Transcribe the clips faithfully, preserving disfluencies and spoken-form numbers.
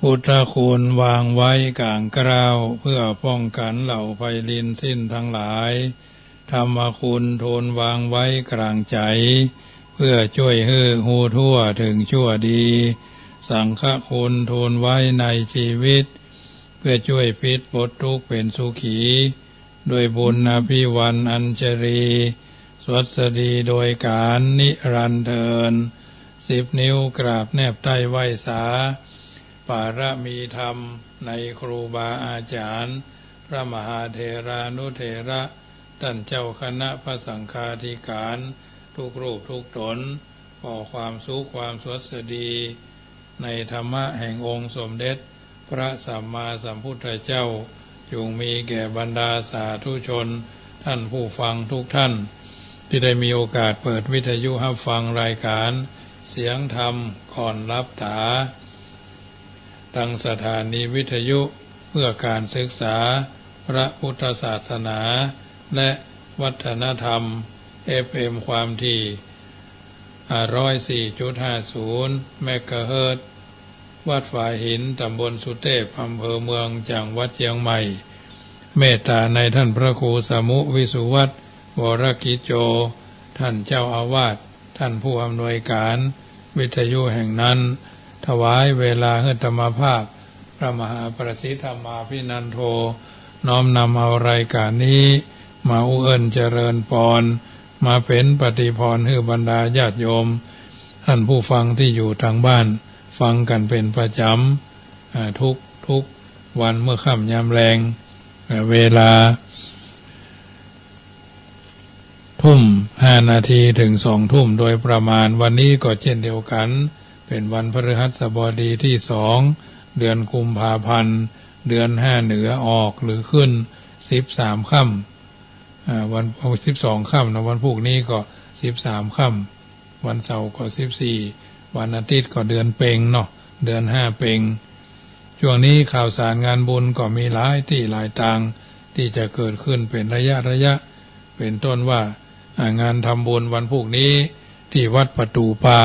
พุทธคุณวางไว้ก๋างเกล้า เพื่อป้องกั๋นเหล่าภัยรินสิ้นตังหลาย ธรรมคุณทูลวางไว้ก๋างใจ๋ เพื่อจ้วยหื้อฮู้ทั่วเถิงชั่วดี สังฆคุณทูลไว้ในจีวิต เพื่อจ้วยปิดปลดตุ๊กข์เป๋นสุขี ด้วยบุญอภิวรรณอัญชลี สวัสดีโดยก๋าลนิรันดร์เทอญ สิบนิ้วกราบแนบใต้ไหว้สา ปารมีธรรมในครูบาอาจ๋ารย์ พระมหาเถรานุเถระ ต้านเจ้าคณะพระสังฆาธิก๋าน ทุกรูปทุกต๋น ขอความสุขความสวัสดี ในธรรมะแห่งองค์สมเด็จพระสัมมาสัมพุทธเจ้า จุ่งมีแก่บรรดาสาธุชน ต้านผู้ฟังทุกต้าน ตี้ได้มีโอกาสเปิดวิทยุฮับฟังรายก๋านเสียงธรรมก่อนหลับต๋า ตางสถานีวิทยุเพื่อก๋านศึกษาพระพุทธศาสนา และวัฒนธรรม เอฟเอ็ม ความถี่ อ่า ร้อยสี่จุดห้าศูนย์ เมกะเฮิรตซ์ วัดฝายหิน ต๋ำบลสุเตพ อำเภอเมือง จังหวัดเจียงใหม่ เมตต๋านายต้านพระครูสมุห์ วิสุวัฒน์ วรกิจโจ ต้านเจ้าอาวาส ต้านผู้อำนวยก๋านวิทยุแห่งนั้น ถวายเวลาหื้ออาตมาภาพ พระมหาประสิทธิ์ธรรมาภินันโท น้อมนำเอารายก๋านนี้ มาอุเอิ้นเจริญปอน มาเป๋นปฏิภรณ์หื้อบรรดาญาติโยม ต้านผู้ฟังตี้อยู่ตางบ้าน ฟังกั๋นเป๋นประจ๋ำ อ่า ทุกๆ วันเมื่อค่ำยามแลง อ่า เวลา ทุ่มห้านาทีเถิงสองทุ่มโดยประมาณ วันนี้ก็เจ้นเดียวกั๋น เป๋นวันพฤหัสบดีตี้สอง เดือนกุมภาพันธ์ เดือนห้าเหนือออกหรือขึ้นสิบสามค่ำ อ่า วัน สิบสองค่ำเนาะ วันพูกนี้ก็สิบสามค่ำ วันเสาร์ก็สิบสี่ วันอาทิตย์ก็เดือนเป็งเนาะ เดือนห้าเป็ง ช่วงนี้ข่าวสารงานบุญก็มีหลายตี้หลายตาง ตี้จะเกิดขึ้นเป๋นระยะระยะ เป๋นต้นว่า อ่า งานทำบุญวันพูกนี้ ตี้วัดประตู่ป่า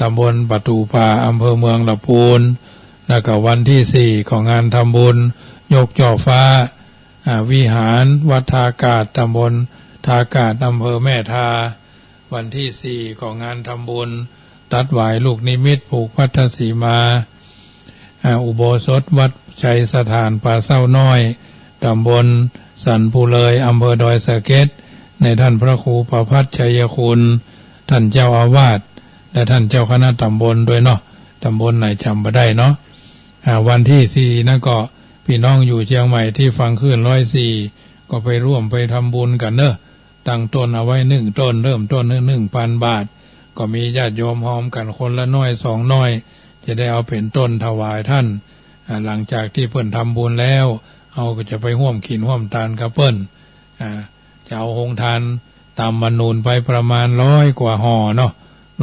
ต๋ำบลประตู่ป่า อำเภอเมืองละปูน แล้วก็วันตี้สี่ก็งานทำบุญ ยกจ่อฟ้า อ่า วิหารวัดท่ากาด ต๋ำบลท่ากาด อำเภอแม่ทา วันตี้สี่ก็งานทำบุญ ตัดหวายลูกนิมิตผูกพัทธสีมา อ่า อุโบสถวัดชัยสถานป่าเซ้าน้อย ต๋ำบลสันปูเลย อำเภอดอยสะเก็ด ในต้านพระครูประภัทรชัยคุณ ต้านเจ้าอาวาส และต้านเจ้าคณะต๋ำบลด้วยเนาะ ต๋ำบลไหนจ๋ำบ่ได้เนาะ อ่า วันตี้สี่นั้นก็ ปี้น้องอยู่เจียงใหม่ตี้ฟังคลื่นร้อยสี่ ก็ไปร่วมไปทำบุญกั๋นเนาะ ตั้งต้นเอาไว้นึ่งต้น เริ่มต้นนึ่งปันบาท ก็มีญาติโยมฮอมกั๋นคนละน้อยสองน้อย จะได้เอาเป๋นต้นถวายต้าน อ่า หลังจากตี้เปิ้นทำบุญแล้ว เฮาก็จะไปฮ่วมกิ๋นฮ่วมตานกับเปิ้น อ่า จะเอาโฮงตานต๋ำมะหนุนไปประมาณร้อยกว่าห่อเนาะ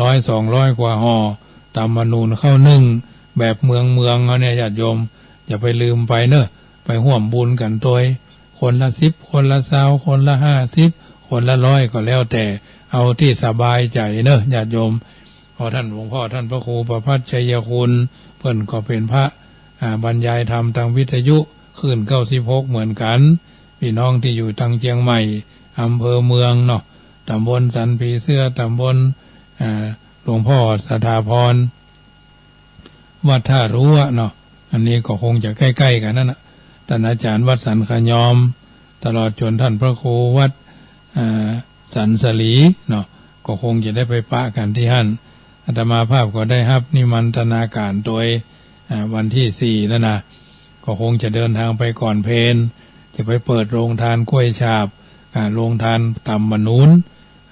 ร้อยสองร้อยกว่าห่อ ต๋ำมะหนุนข้าวนึ่งแบบเมืองๆ เฮาเนี่ย ญาติโยม อย่าไปลืมไปเนาะ ไปฮ่วมบุญกั๋นตวย คนละสิบ คนละซาว คนละห้าสิบ คนละร้อย ก็แล้วแต่ เอาตี้สบายใจ๋เนาะ ญาติโยม เพราะต้านหลวงพ่อต้านพระครูประภัทรชัยคุณ เปิ้นก็เป๋นพระ อ่า บรรยายธรรมตางวิทยุคลื่นเก้าสิบหกเหมือนกั๋น ปี้น้องตี้อยู่ตางเจียงใหม่ อำเภอเมืองเนาะ ต๋ำบลสันผีเสื้อ ต๋ำบล อ่า หลวงพ่อสถาพร วัดท่ารั้วเนาะ อันนี้ก็คงจะใก้ๆ กั๋นนั่นน่ะ ต้านอาจ๋ารย์วัดสันขะยอม ตลอดจ๋นต้านพระครูวัด อ่า สันสะหลีเนาะ ก็คงจะได้ไปปะกั๋นตี้หั้น อาตมาภาพก็ได้ฮับนิมันตนาก๋านตวย อ่า วันตี้สี่นั่นน่ะ ก็คงจะเดินตางไปก่อนเพล จะไปเปิดโฮงตานก้วยฉาบ อ่า โฮงตานต๋ำมะหนุน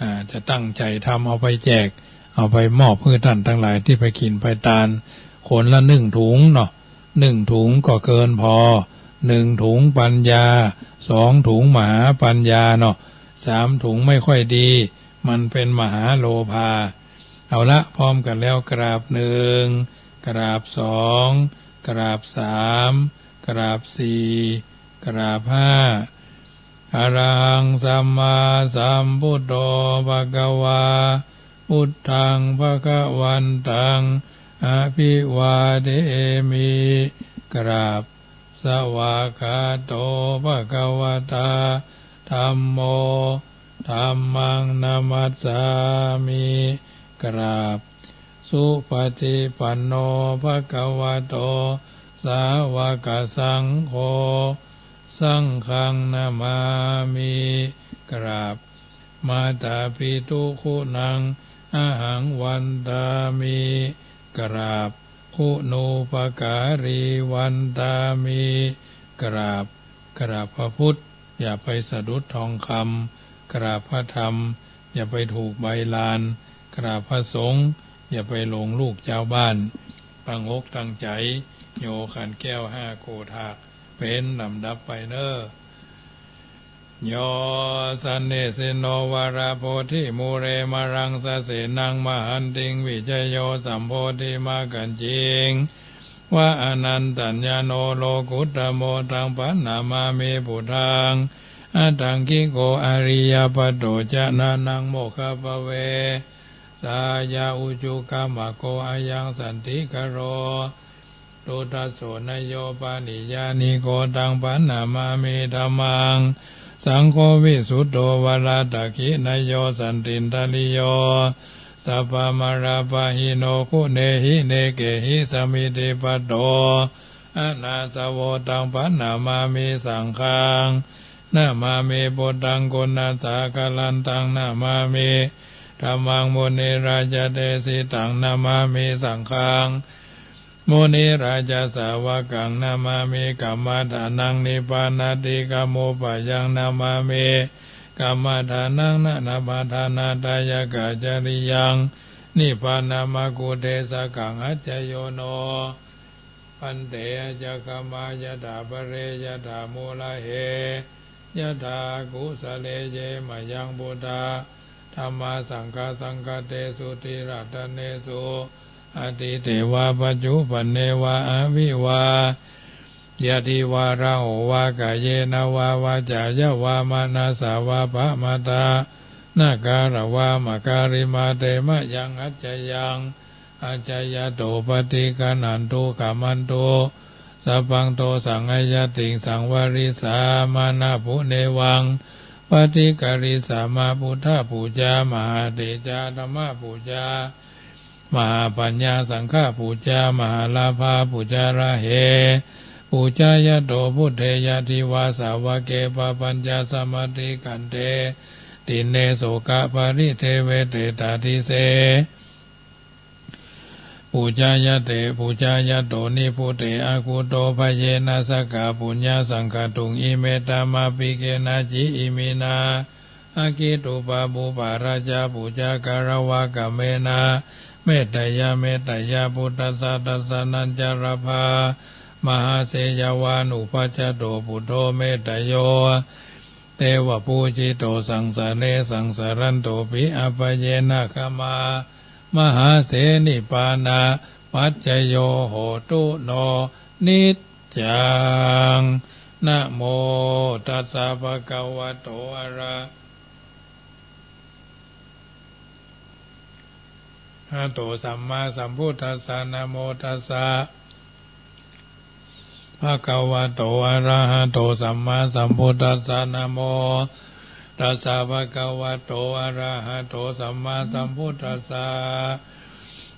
อ่า จะตั้งใจ๋ทำเอาไปแจก เอาไปมอบหื้อต้านตังหลายตี้ไปกิ๋นไปตาน คนละนึ่งถุงเนาะ นึ่งถุงก็เกินพอ นึ่งถุงปัญญา สองถุงมหาปัญญาเนาะ สามถุงไม่ค่อยดี มันเป๋นมหาโลภา เอาละ พร้อมกั๋นแล้ว กราบนึ่ง กราบสอง กราบสาม กราบสี่ กราบห้า อะระหังสัมมาสัมพุทโธ ภะคะวา พุทธัง ภะคะวันตัง อภิวาเทมิ กราบ สวากขาโต ภะคะวะตา ธัมโม ธัมมัง นะมัสสามิ กราบ สุปะฏิปันโน ภะคะวะโต สาวะกะสังโฆ สังฆัง นะมามิ กราบ มาตาปิตุคุณัง อะหัง วันตามิ กราบ คุณูปการี วันตามิ กราบ กราบพระพุทธ อย่าไปสะดุดทองคำ กราบพระธรรม อย่าไปถูกใบลาน กราบพระสงฆ์ อย่าไปหลงลูกจาวบ้าน ตั้งอกตั้งใจ๋ โยขันแก้วห้าโกธาก เป๋นลำดับไปเน่อ โย สันนิสินโน วะระโพธิมูเล มะรังสะเสนัง มะหันติง วิชโย สัมโพธิมักขัญญิง วะ อะนันตัญญาโณ โลกุตตะโม ตัง ปะนะมามิ ปุทธัง อะทังกิโก อะริยะปัตโต จะ ญาณัง โมคคัพพะเว สะยะ อุจุกะมะโก อะยัง สันติกะโร ตุตะโส นะโย ปะหิญญาณิโก ตัง ปะนะมามิ ธัมมัง สังโฆ วิสุตโต วะระตะขินะโย สันตินทะริโย สัพพะมะระปะหิโน กุเณหิ เนเกหิ สะมิทธิปัตโต อะนาสะโว ตัง ปะนะมามิ สังฆัง นะมามิ ปุทธัง กุณัสสะกะรันตัง นะมามิ ธัมมัง มุนิราชะเดสิตัง นะมามิ สังฆัง มุนิราชะสาวะกัง นะมามิ กัมมะทานัง นิพพานาติกะมุปปะยัง นะมามิ กัมมะทานัง นะ นะมะทานาทายะกะจริยัง นิพพานะมะกขุเทสะกัง อัจจโยโน ภันเต อัจจคมะ ยะถาปะเร ยะถามูละเห ยะถากุสะเล เย มะยัง ปุทธา ธัมมา สังฆา สังฆะเตสุ ติรัตเนสุ อะตีเตวะ ปัจจุปันเนวะ อะวิวา ยะติวะ ระโหวะ กาเยนะวะ วาจายะวะ มะนะสสะวะ ปะมาทานะ กะระวะ มะกะริมาเต มะยัง อัจจยัง อัจจยะโต ปะฏิกะนันตุ ขะมันตุ สัพพัง โตสัง อะยะติง สังวะริสสามา นะปุเนวัง ปะฏิกะริสสามะ พุทธปูจา มหาเตจา ธัมมปูจา มหาปัญญา สังฆปูจา มหาลาภาปูจา ระเห ปูจายะโต พุทเท ยะติวาสาวะเก ปะปัญจะสะมะติกันเต ติเณ โสกะปะริเทเว เตตาทิเส ปูจายะเต ปูจายะโต นิพพุเต อะคุโต ภะเยนะ สะกะปุญญาสังขะตุง อิเมตะมะปิเกนะ จิอิมินา อะคิตุปะปุปปะราชะ ปูจากะระวะกะเมนะ เมตตะยะ เมตตะยะ ปุทธัสสะ ทัสสะนัญจะระภา มหาเสยะวานุปัจจะโต ปุทโธ เมตตะโย เตวะปูจิโต สังสะเร สังสะรันโตปิ อะปะเยนะ ขะมา มหาเส นิปปานะปัจจโย โหตุ โน นิจจัง นะโมตัสสะ ภะคะวะโต อะระ หะโต สัมมาสัมพุทธัสสะ นะโมตัสสะ ภะคะวะโต อะระหะโต สัมมาสัมพุทธัสสะ นะโมตัสสะ ภะคะวะโต อะระหะโต สัมมาสัมพุทธัสสะ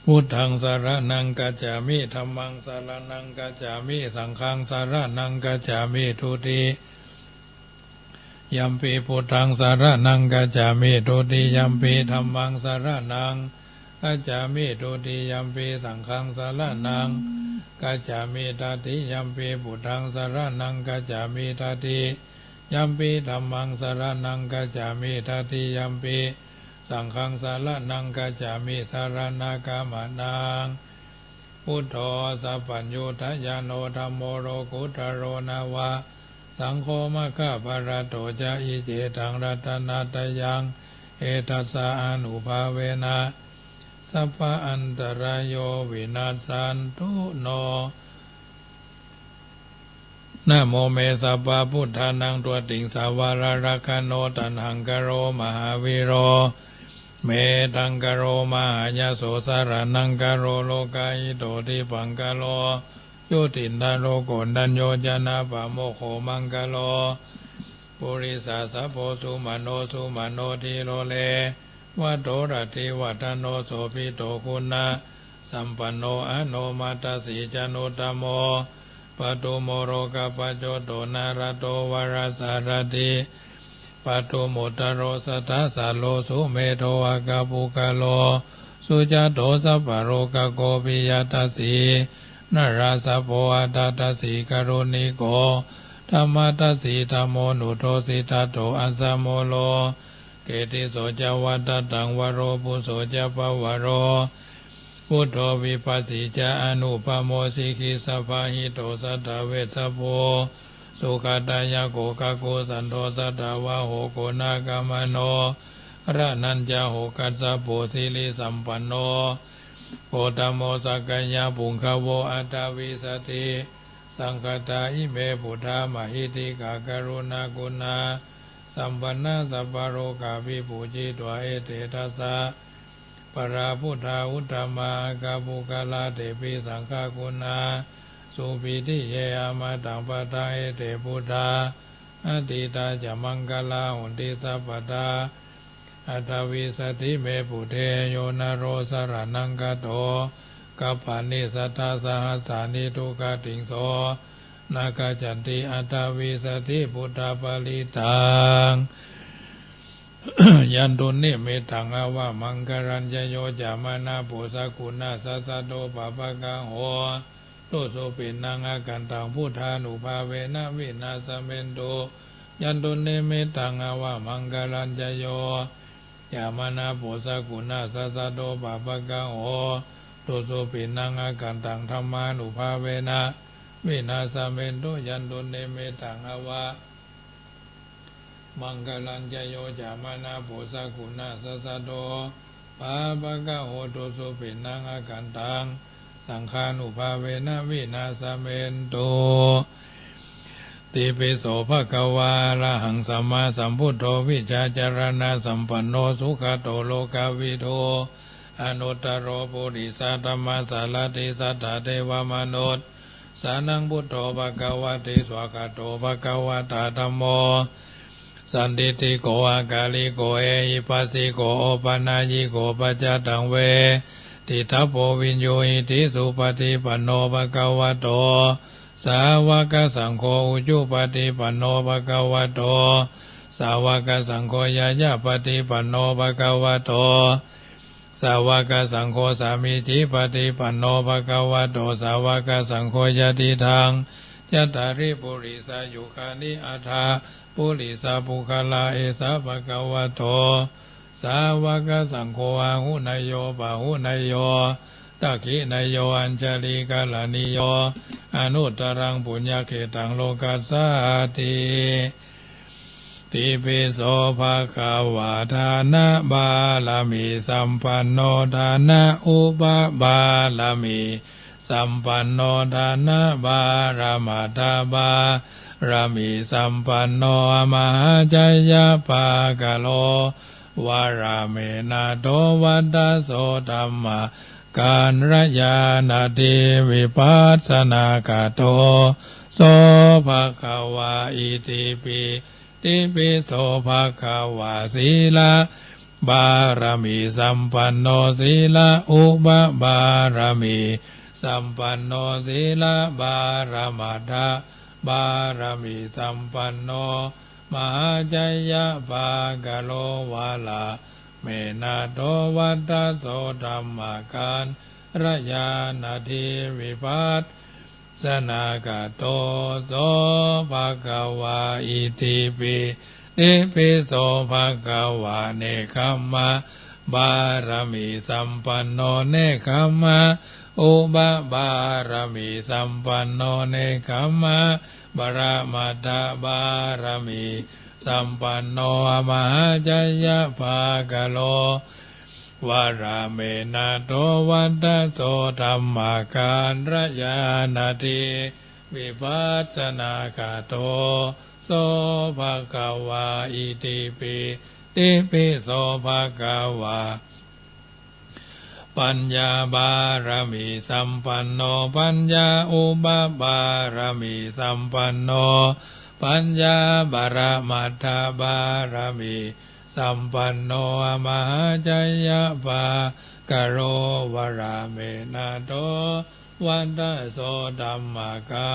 พุทธัง สะระณัง กัจฉามิ ธัมมัง สะระณัง กัจฉามิ สังฆัง สะระณัง กัจฉามิ ทุติ ยัมปิ พุทธัง สะระณัง กัจฉามิ ทุติยัมปิ ธัมมัง สะระณัง กัจฉามิ ทุติยัมปิ สังฆัง สะระณัง กัจฉามิ ตติยัมปิ พุทธัง สะระณัง กัจฉามิ ตติยัมปิ ธัมมัง สะระณัง กัจฉามิ ตติยัมปิ สังฆัง สะระณัง กัจฉามิ สะระณะกะมะนัง พุทโธ สัพพัญญูตะญาโณ ธัมโม โลกุตตะโร นะวะ สังโฆ มัคคะปะระโต จะ อิเจตัง รัตนะตะยัง เอตัสสะ อานุภาเวนะ สัพพะอันตะราโย วินัสสันตุ โน นะโม เม สัพพะพุทธานัง ทัตติง สาวะระรักขะโณ ตัณหังคะโร มหาวีโร Mettaṅkaro mahāyaso saraṇaṅkaro lokahito dīpaṅkaro jutiṇṇaro koṇḍañño janapāmokkho maṅgalo purisāsabho sumano sumano dhīro reva vatodāti vaḍḍhano sobhito guṇasampanno anomadassī januttamo padumo lokapajjoto nārado varasārathī padumu taro sattha sāro sumedho akkhapuggalā sujāto sabbalokaggo piyadassī narāsabho atthadassī kāruṇiko dhammadassi dhammo nuddho siddhattho asamo loketi so ca vadattaṃ varo phusso ca pavvaro buddho vipassī ca anupammā sikhissabhā hito satthā vessabhū sugatā yakkho kakkusandho satthāvaho koṇāgamano raṇañca ho kassapo sirisampanno gotamo sakyapuṅgavo aṭṭhavīsati saṅkhātā ime buddhā mahiddhikā karuṇāguṇasampannā sabbalokā vibhūjitā ete dasa balā buddhā uttamā aggapuggala tepi saṅghaguṇā supiti ye amataṃ paṭṭha ete buddhā atītā ca maṅgalā honti sabbadā. Aṭṭhavīsati me buddhe yo naro saraṇaṃ gato kappāni sattasahassāni duggatiṃ so nakkhañcati aṭṭhavīsati buddhaparittaṃ. Yandunnimittaṃ avamaṅgalañca yo cāmanāpo sakuṇassa saddo pāpaggaho dussupinaṃ akantaṃ buddhānubhāvena vināsamentu. Yandunnimittaṃ avamaṅgalañca yo cāmanāpo sakuṇassa saddo pāpaggaho dussupinaṃ akantaṃ dhammānubhāvena vināsamentu. Yandunnimittaṃ ava maṅgalañca yo cāmanāpo sakuṇassa saddo pāpaggaho dussupinaṃ akantaṃ saṅghānubhāvena vināsamentu. Itipi so bhagavā arahaṃ sammāsambuddho vijjācaraṇasampanno sugato lokavidū anuttaro purisadammasārathi satthā devamanussānaṃ buddho bhagavāti. Svākkhāto bhagavatā dhammo sandiṭṭhiko akāliko ehipassiko opanayiko paccattaṃ veditabbo viññūhīti. Supaṭipanno bhagavato sāvakasaṅgho, ujupaṭipanno bhagavato sāvakasaṅgho, ñāyapaṭipanno bhagavato sāvakasaṅgho, sāmīcipaṭipanno bhagavato sāvakasaṅgho, yadidaṃ cattāri purisayugāni aṭṭha purisapuggalā, esa bhagavato sāvakasaṅgho, āhuneyyo pāhuneyyo dakkhiṇeyyo añjalikaraṇīyo anuttaraṃ puññakkhettaṃ lokassāti. Itipi so bhagavā dānapāramīsampanno dānaupapāramīsampanno dānaparamatthapāramīsampanno mahācayapaggalō varame nātho vata so dhamma kalyāṇatthi vipassanagatto so bhagavā. Itipi, itipi so bhagavā sīlapāramīsampanno sīlaupapāramīsampanno sīlaparamatthapāramīsampanno mahācayapaggalō vara me nātho vata so dhamma kalyāṇatthi vipassanagatto so bhagavā. Itipi, itipi so bhagavā nekkhammapāramīsampanno nekkhammaupapāramīsampanno nekkhammaparamatthapāramī sampanno mahācayapaggalō vara me nātho vata so dhamma kalyāṇatthi vipassanagatto so bhagavā. Itipi, ติปิโสภะคะวา ปัญญาบารมีสัมปันโน ปัญญาอุปปารมีสัมปันโน ปัญญาปรมัตถบารมีสัมปันโน มหาชัยปะคะโลวระเมนะโท วัตโส ธัมมากา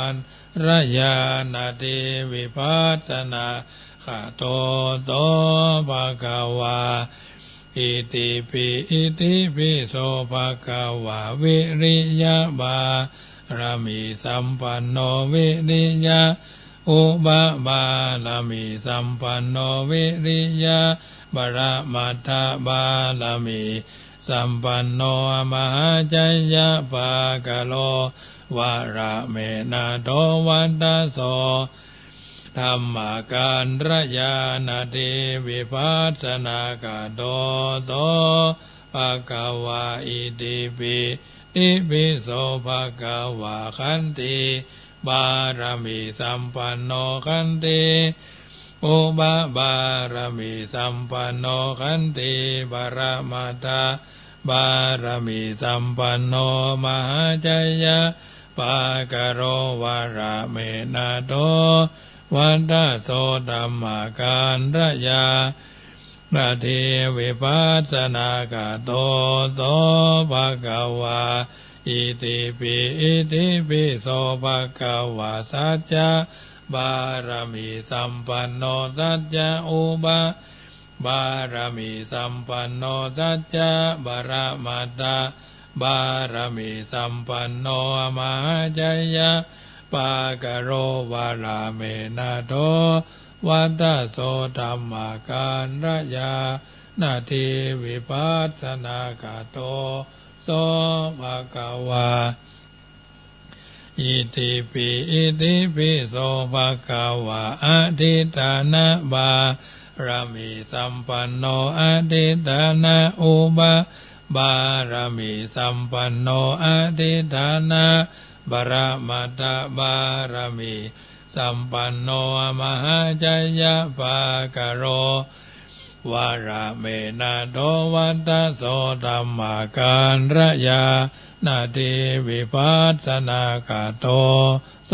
ระยานาทีวิปัสสนาคาโต โสภะคะวา อิติปิ อิติปิโสภะคะวา วิริยะบารมีสัมปันโน วิริยะอุปปารมีสัมปันโน วิริยะปรมัตถบารมีสัมปันโน มหาชัยปะคะโลวระเมนะโท วัตโส ธัมมาการะยานาทีวิปัสสนาคาโต โสภะคะวา อิติปิ ติปิโสภะคะวา ขันติบารมีสัมปันโน ขันติอุปปารมีสัมปันโน ขันติปรมัตถบารมีสัมปันโน มหาชัยปะคะโลวระเมนะโท วัตโส ธัมมาการะยานาทีวิปัสสนาคาโต โสภะคะวา อิติปิ อิติปิโสภะคะวา สัจจะบารมีสัมปันโน สัจจะอุปปารมีสัมปันโน สัจจะปรมัตถบารมีสัมปันโน มหาชัยปะคะโลวระเมนะโท วัตโส ธัมมาการะยานาทีวิปัสสนาคาโต โสภะคะวา อิติปิ อิติปิโสภะคะวา อธิฏฐานะบารมีสัมปันโน อธิฏฐานะอุปปารมีสัมปันโน อธิฏฐานะปรมัตถบารมีสัมปันโน มหาชัยปะคะโลวระเมนะโท วัตโส ธัมมาการะยานาทีวิปัสสนาคาโต โส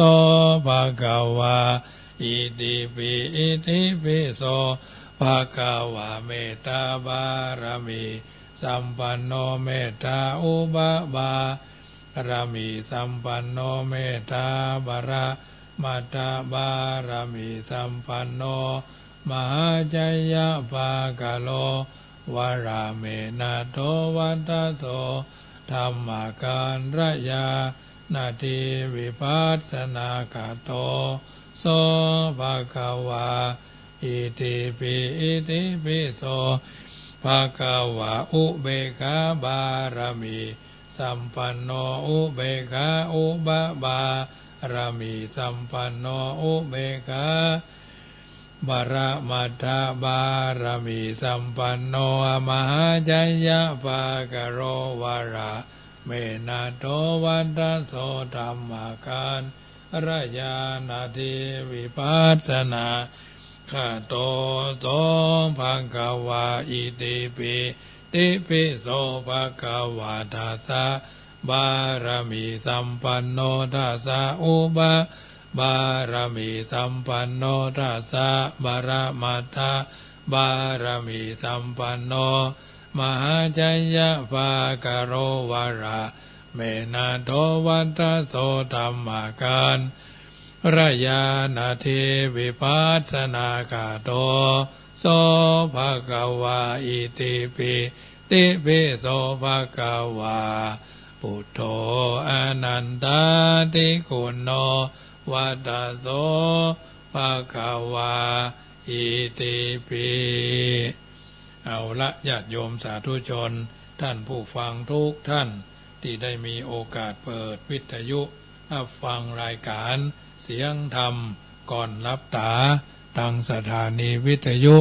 ภะคะวา อิติปิ อิติปิโสภะคะวา เมตตาบารมีสัมปันโน เมตตาอุปปารมีสัมปันโน เมตตาปรมัตถบารมีสัมปันโน มหาชัยปะคะโลวระเมนะโท วัตโส ธัมมาการะยานาทีวิปัสสนาคาโต โสภะคะวา อิติปิ อิติปิโสภะคะวา อุเบกขาบารมีสัมปันโน อุเบกขาอุปปารมีสัมปันโน อุเบกขาปรมัตถบารมีสัมปันโน มหาชัยปะคะโลวระเมนะโท วัตโส ธัมมาการะยานาทีวิปัสสนาคาโต โสภะคะวา อิติปิ ติปิโสภะคะวา ทัสสะบารมีสัมปันโน ทัสสะอุปปารมีสัมปันโน ทัสสะปรมัตถบารมีสัมปันโน มหาชัยปะคะโลวระเมนะโท วัตโส ธัมมาการะยานาทีวิปัสสนาคาโต โสภะคะวา อิติปิ ติปิโสภะคะวา พุทโธ อนันตาธิคุณโน วัตโส ภะคะวา อิติปิ เอาละ ญาติโยมสาธุชน ท่านผู้ฟังทุกท่าน ตี้ได้มีโอกาสเปิดวิทยุรับฟังรายการเสียงธรรมก่อนหลับต๋า ตางสถานีวิทยุ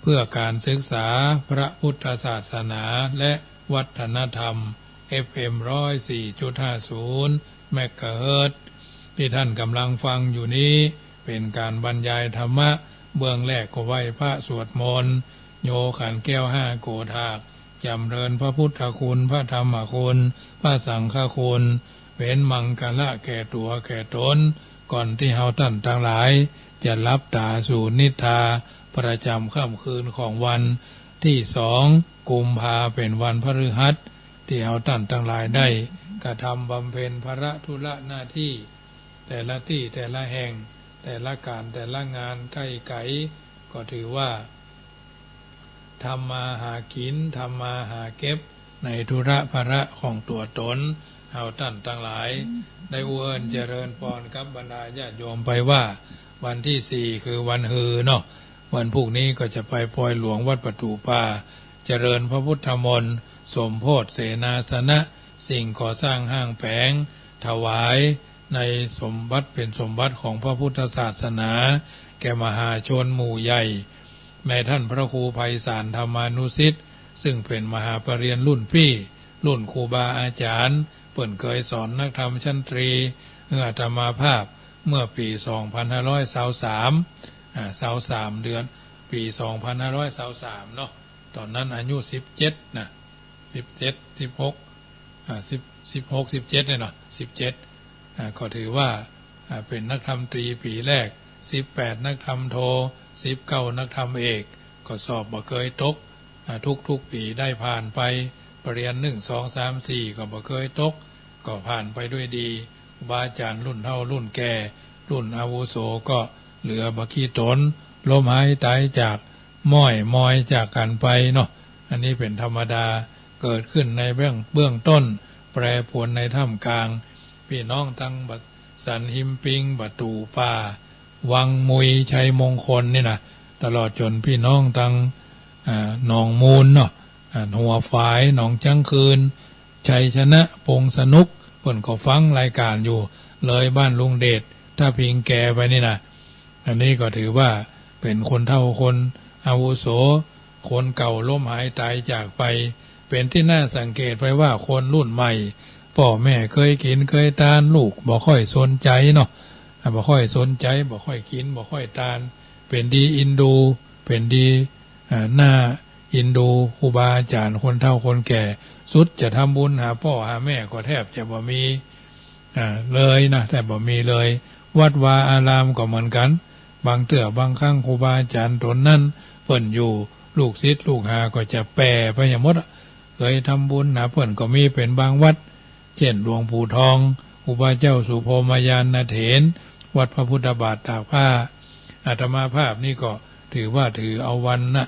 เพื่อการศึกษาพระพุทธศาสนาและวัฒนธรรม เอฟเอ็ม ร้อยสี่จุดห้าศูนย์ เมกะเฮิรตซ์ ตี้ท่านก่ำลังฟังอยู่นี้ เป๋นก๋านบรรยายธรรมะ เบื้องแรกก็ไหว้พระสวดมนต์ โยขันแก้วห้าโกฏาก จ๋ำเริญพระพุทธคุณ พระธรรมคุณ พระสังฆคุณ เป๋นมังคละแก่ตั๋วแก่ต๋น ก่อนตี้เฮาต้านตังหลายจะหลับต๋าสู่นิทรา ประจ๋ำค่ำคืนของวันตี้สองกุมภา เป๋นวันพฤหัส ตี้เฮาต้านตังหลายได้กระทำบำเพ็ญภาระธุระหน้าตี้ แต่ละตี้แต่ละแห่ง แต่ละก๋านแต่ละงานใก้ไก๋ ก็ถือว่า ทำมาหากิ๋น ทำมาหาเก็บ ในธุระภาระของตั๋วต๋น เฮาต้านตังหลาย ได้อู้เอิ้นเจริญปอนกับบรรดาญาติโยมไปว่า วันตี้สี่คือวันฮือเนาะ วันพูกนี้ก็จะไปปอยหลวงวัดปะดู่ป่า เจริญพระพุทธมนต์ สมโภชเสนาสนะ สิ่งก่อสร้างห้างแป๋ง ถวายในสมบัติ เป๋นสมบัติของพระพุทธศาสนา แก่มหาชนหมู่ใหญ่ ในต้านพระครูไพศาลธรรมานุสิทธิ์ ซึ่งเป๋นมหาปรริญญารุ่นปี้ รุ่นครูบาอาจ๋ารย์ เปิ้นเกยสอนนักธรรมชั้นตรี หื้ออาตมาภาพ เมื่อปี๋สองพันห้าร้อยซาวสาม อ่า ซาวสามเดือน ปี๋สองพันห้าร้อยซาวสามเนาะ ต๋อนนั้นอายุสิบเจ็ดนะ สิบเจ็ด สิบหก อ่า สิบ สิบหก สิบเจ็ด เนี่ยเนาะ สิบเจ็ด อ่า ก็ถือว่า อ่า เป๋นนักธรรมตรีปี๋แรก สิบแปด นักธรรมโท สิบเก้า นักธรรมเอก ก็สอบบ่เกยตก อ่า ทุกๆ ปี๋ได้ผ่านไป ปรริญญาหนึ่ง สอง สาม สี่ ก็บ่เกยตก ก็ผ่านไปด้วยดี ครูบาอาจ๋ารย์รุ่นเฒ่ารุ่นแก่ รุ่นอาวุโสก็เหลือบ่กี่ต๋น ล้มหายต๋ายจาก ม้อยมอยจากกั๋นไปเนาะ อันนี้เป๋นธรรมดา เกิดขึ้นในเบื้อง เบื้องต้น แปรปรวนในท่ามกลาง ปี้น้องตังบะ สันหิมปิง ปะดู่ป่า วังมุย ชัยมงคลนี่นะ ตลอดจ๋นปี้น้องตัง อ่า หนองมูลเนาะ อ่า หัวฝาย หนองจ๊างคืน ชัยชนะ ปงสนุก เปิ้นก็ฟังรายก๋านอยู่ เลยบ้านลุงเดช ถ้าพิงแกไปนี่นะ อันนี้ก็ถือว่าเป๋นคนเฒ่าคนอาวุโส คนเก่าล้มหายต๋ายจากไป เป๋นตี้น่าสังเกตไปว่าคนรุ่นใหม่ ป้อแม่เกยกิ๋นเกยตาน ลูกบ่ค่อยสนใจ๋เนาะ อ่า บ่ค่อยสนใจ๋ บ่ค่อยกิ๋น บ่ค่อยตาน เป๋นดีอินดู เป๋นดี อ่า น่าอินดูครูบาอาจ๋ารย์ คนเฒ่าคนแก่ สุดจะทำบุญหาป้อหาแม่ก็แทบจะบ่มี อ่า เลยนะ แทบบ่มีเลย วัดวาอารามก็เหมือนกั๋น บางเตื้อบางครั้งครูบาอาจ๋ารย์ต๋นนั้นเปิ้นอยู่ ลูกศิษย์ลูกหาก็จะแป่ไปหยังหมดอะ เกยทำบุญหาเปิ้นก็มีเป๋นบางวัด เจ้นหลวงปู่ทอง ครูบาเจ้าสุโภมยานเถร วัดพระพุทธบาทตากผ้า อาตมาภาพนี่ก็ถือว่าถือเอาวันนะ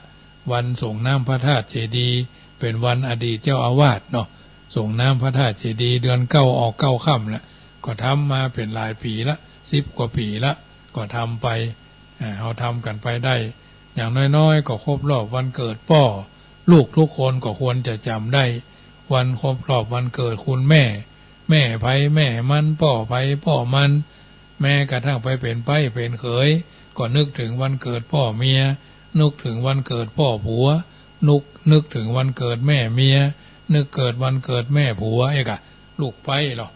วันสรงน้ำพระธาตุเจดีย์ เป๋นวันอดีตเจ้าอาวาสเนาะ สรงน้ำพระธาตุเจดีย์ เดือนเก้าออกเก้าค่ำละ ก็ทำมาเป๋นหลายปี๋ละ สิบกว่าปี๋ละ ก็ทำไป อ่า เฮาทำกั๋นไปได้ อย่างน้อยๆ ก็ครบรอบวันเกิดป้อ ลูกทุกคนก็ควรจะจ๋ำได้ วันครบรอบวันเกิดคุณแม่ แม่ใผแม่มัน ป้อใผป้อมัน แม้กระทั่งไปเป๋นใป๊เป๋นเขย ก็นึกเถิงวันเกิดป้อเมีย นึกเถิงวันเกิดป้อผัว นึก นึกเถิงวันเกิดแม่เมีย นึกเกิดวันเกิดแม่ผัว เอ๊ะกะ ลูกใป๊เหรอ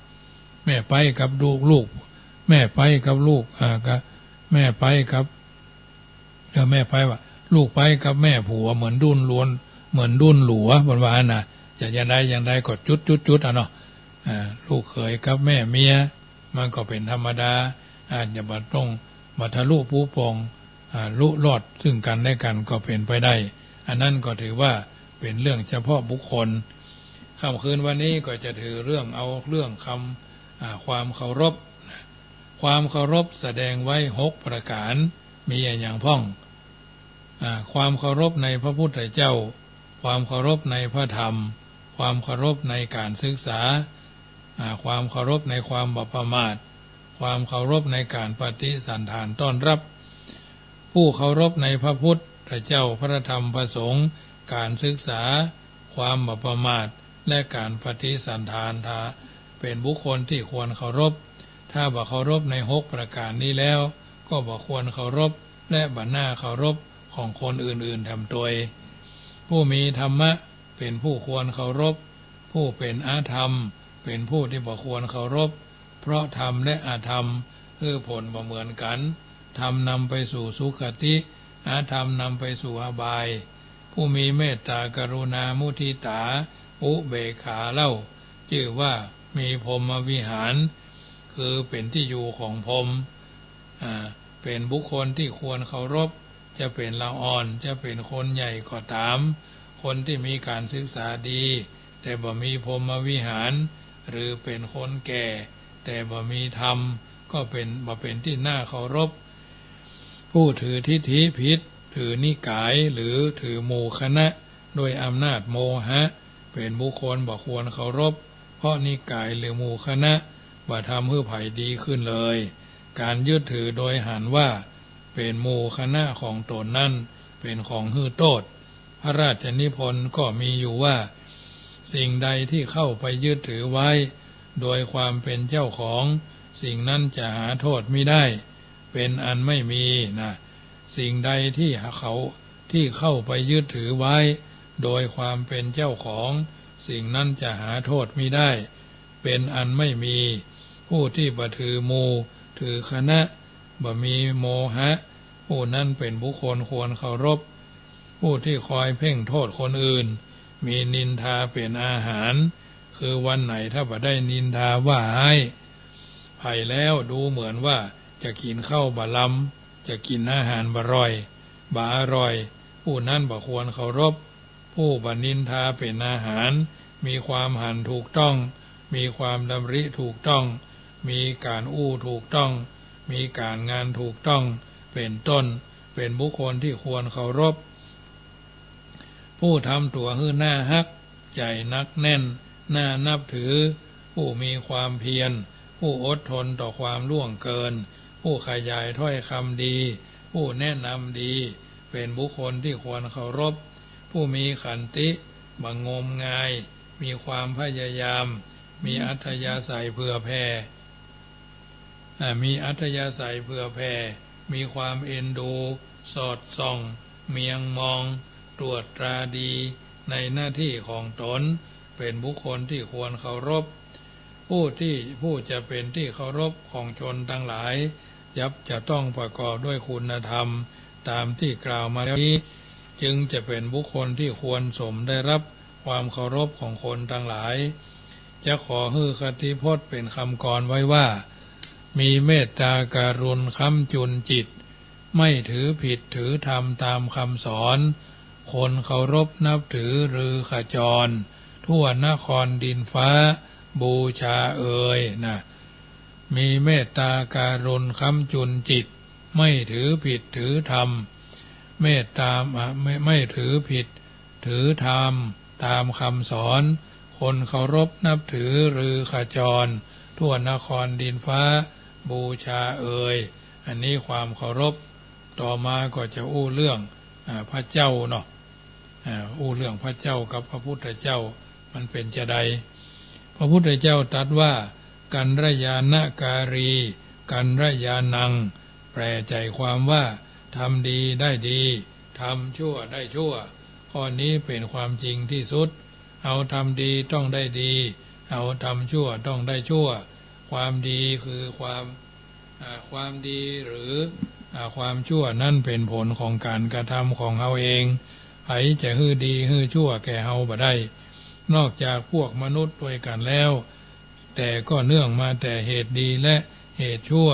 แม่ใป๊กับลูก ลูก แม่ใป๊กับลูก อ่า กะ แม่ใป๊กับ เออ แม่ใป๊ว่า ลูกใป๊กับแม่ผัวเหมือนดุ้นล้วน เหมือนดุ้นหลัว เปิ้นว่านะ จะอย่างใดอย่างใดก็จุดจุดจุดอะเนาะ อ่า ลูกเขยกับแม่เมีย มันก็เป๋นธรรมดา อาจจะบ่ต้องบ่ทะลุปุโป่ง อ่า ลุรอดซึ่งกั๋นและกั๋นก็เป๋นไปได้ อันนั้นก็ถือว่าเป๋นเรื่องเฉพาะบุคคล ค่ำคืนวันนี้ก็จะถือเรื่อง เอาเรื่องคำ อ่า ความเคารพนะ ความเคารพแสดงไว้หกประก๋าน มีอะหยังพ่อง อ่า ความเคารพในพระพุทธเจ้า ความเคารพในพระธรรม ความเคารพในการศึกษา อ่า ความเคารพในความบ่ประมาท ความเคารพในการปฏิสันถานต้อนรับ ผู้เคารพในพระพุทธเจ้า พระธรรม พระสงฆ์ การศึกษา ความบ่ประมาท และการปฏิสันถาน ถ้าเป๋นบุคคลที่ควรเคารพ ถ้าบ่เคารพในหกประก๋านนี้แล้ว ก็บ่ควรเคารพ และบ่น่าเคารพของคนอื่นๆ แถมตวย ผู้มีธรรมะเป๋นผู้ควรเคารพ ผู้เป๋นอธรรมเป๋นผู้ที่บ่ควรเคารพ เพราะธรรมและอธรรมหื้อผลบ่เหมือนกั๋น ธรรมนำไปสู่สุคติ อธรรมนำไปสู่อบาย ผู้มีเมตตากรุณามุทิตาอุเบกขาเล่า จื้อว่ามีพรหมวิหาร คือเป๋นตี้อยู่ของพรหม อ่า เป๋นบุคคลตี้ควรเคารพ จะเป๋นละอ่อน จะเป๋นคนใหญ่ก็ต๋าม คนตี้มีก๋านศึกษาดี แต่บ่มีพรหมวิหาร หรือเป๋นคนแก่ แต่บ่มีธรรม ก็เป๋น บ่เป๋นตี้น่าเคารพ ผู้ถือทิฏฐิผิด ถือนิกาย หรือถือหมู่คณะ ด้วยอำนาจโมหะ เป๋นบุคคลบ่ควรเคารพ เพราะนิกายหรือหมู่คณะ บ่ทำหื้อใผดีขึ้นเลย ก๋านยึดถือโดยหันว่า เป๋นหมู่คณะของต๋นนั้น เป๋นของหื้อโต้ษ พระราชนิพนธ์ก็มีอยู่ว่า สิ่งใดที่เข้าไปยึดถือไว้ โดยความเป๋นเจ้าของ สิ่งนั้นจะหาโทษมิได้ เป๋นอันไม่มีนะ สิ่งใดที่เขา ที่เข้าไปยึดถือไว้ โดยความเป๋นเจ้าของ สิ่งนั้นจะหาโทษมิได้ เป๋นอันไม่มี ผู้ที่บ่ถือหมู่ ถือคณะ บ่มีโมหะ ผู้นั้นเป๋นบุคคลควรเคารพ ผู้ที่คอยเพ่งโทษคนอื่น มีนินทาเป๋นอาหาร คือวันไหนถ้าบ่ได้นินทาว่าฮ้ายใผแล้ว ดูเหมือนว่าจะกิ๋นข้าวบ่ลำ จะกิ๋นอาหารบ่ร่อย บ่อร่อย ผู้นั้นบ่ควรเคารพ ผู้บ่นินทาเป๋นอาหาร มีความหันถูกต้อง มีความดำริถูกต้อง มีก๋านอู้ถูกต้อง มีก๋านงานถูกต้อง เป๋นต้น เป๋นบุคคลที่ควรเคารพ ผู้ทำตั๋วหื้อน่าฮัก ใจ๋หนักแน่น น่านับถือ ผู้มีความเพียร ผู้อดทนต่อความล่วงเกิน ผู้ขยายถ้อยคำดี ผู้แนะนำดี เป๋นบุคคลที่ควรเคารพ ผู้มีขันติ บ่งมงาย มีความพยายาม มีอัธยาศัยเผื่อแผ่ อ่า มีอัธยาศัยเผื่อแผ่ มีความเอ็นดู สอดส่อง เมียงมอง ตรวจตราดี ในหน้าตี้ของต๋น เป๋นบุคคลที่ควรเคารพ ผู้ที่ ผู้จะเป๋นตี้เคารพของชนตังหลาย ย่อมจะต้องประกอบด้วยคุณธรรม ต๋ามตี้กล่าวมาแล้วนี้ จึงจะเป๋นบุคคลที่ควรสมได้รับความเคารพของคนตังหลาย จะขอหื้อคติพจน์เป๋นกำกรไว้ว่า มีเมตตากรุณาค้ำจุนจิต ไม่ถือผิดถือธรรมต๋ามกำสอน คนเคารพนับถือฤๅขจร ทั่วนครดินฟ้าบูชาเอยนะ มีเมตตากรุณาค้ำจุนจิต ไม่ถือผิดถือธรรม เมตตา อ่ะ ไม่ ไม่ถือผิดถือธรรมต๋ามกำสอน คนเคารพนับถือฤๅขจร ทั่วนครดินฟ้าบูชาเอย อันนี้ความเคารพ ต่อมาก็จะอู้เรื่อง อ่า พระเจ้าเนาะ อ่า อู้เรื่องพระเจ้ากับพระพุทธเจ้า มันเป๋นจาใด พระพุทธเจ้าตรัสว่า กัลยาณการี กัลยาณัง แปลใจ๋ความว่า ทำดีได้ดี ทำชั่วได้ชั่ว ข้อนี้เป๋นความจริงตี้สุด เฮาทำดีต้องได้ดี เฮาทำชั่วต้องได้ชั่ว ความดีคือความ อ่า ความดีหรือ อ่า ความชั่วนั้นเป๋นผลของก๋านกระทำของเฮาเอง ใผจะหื้อดีหื้อชั่วแก่เฮาบ่ได้ นอกจากพวกมนุษย์ตวยกั๋นแล้ว แต่ก็เนื่องมาแต่เหตุดีและเหตุชั่ว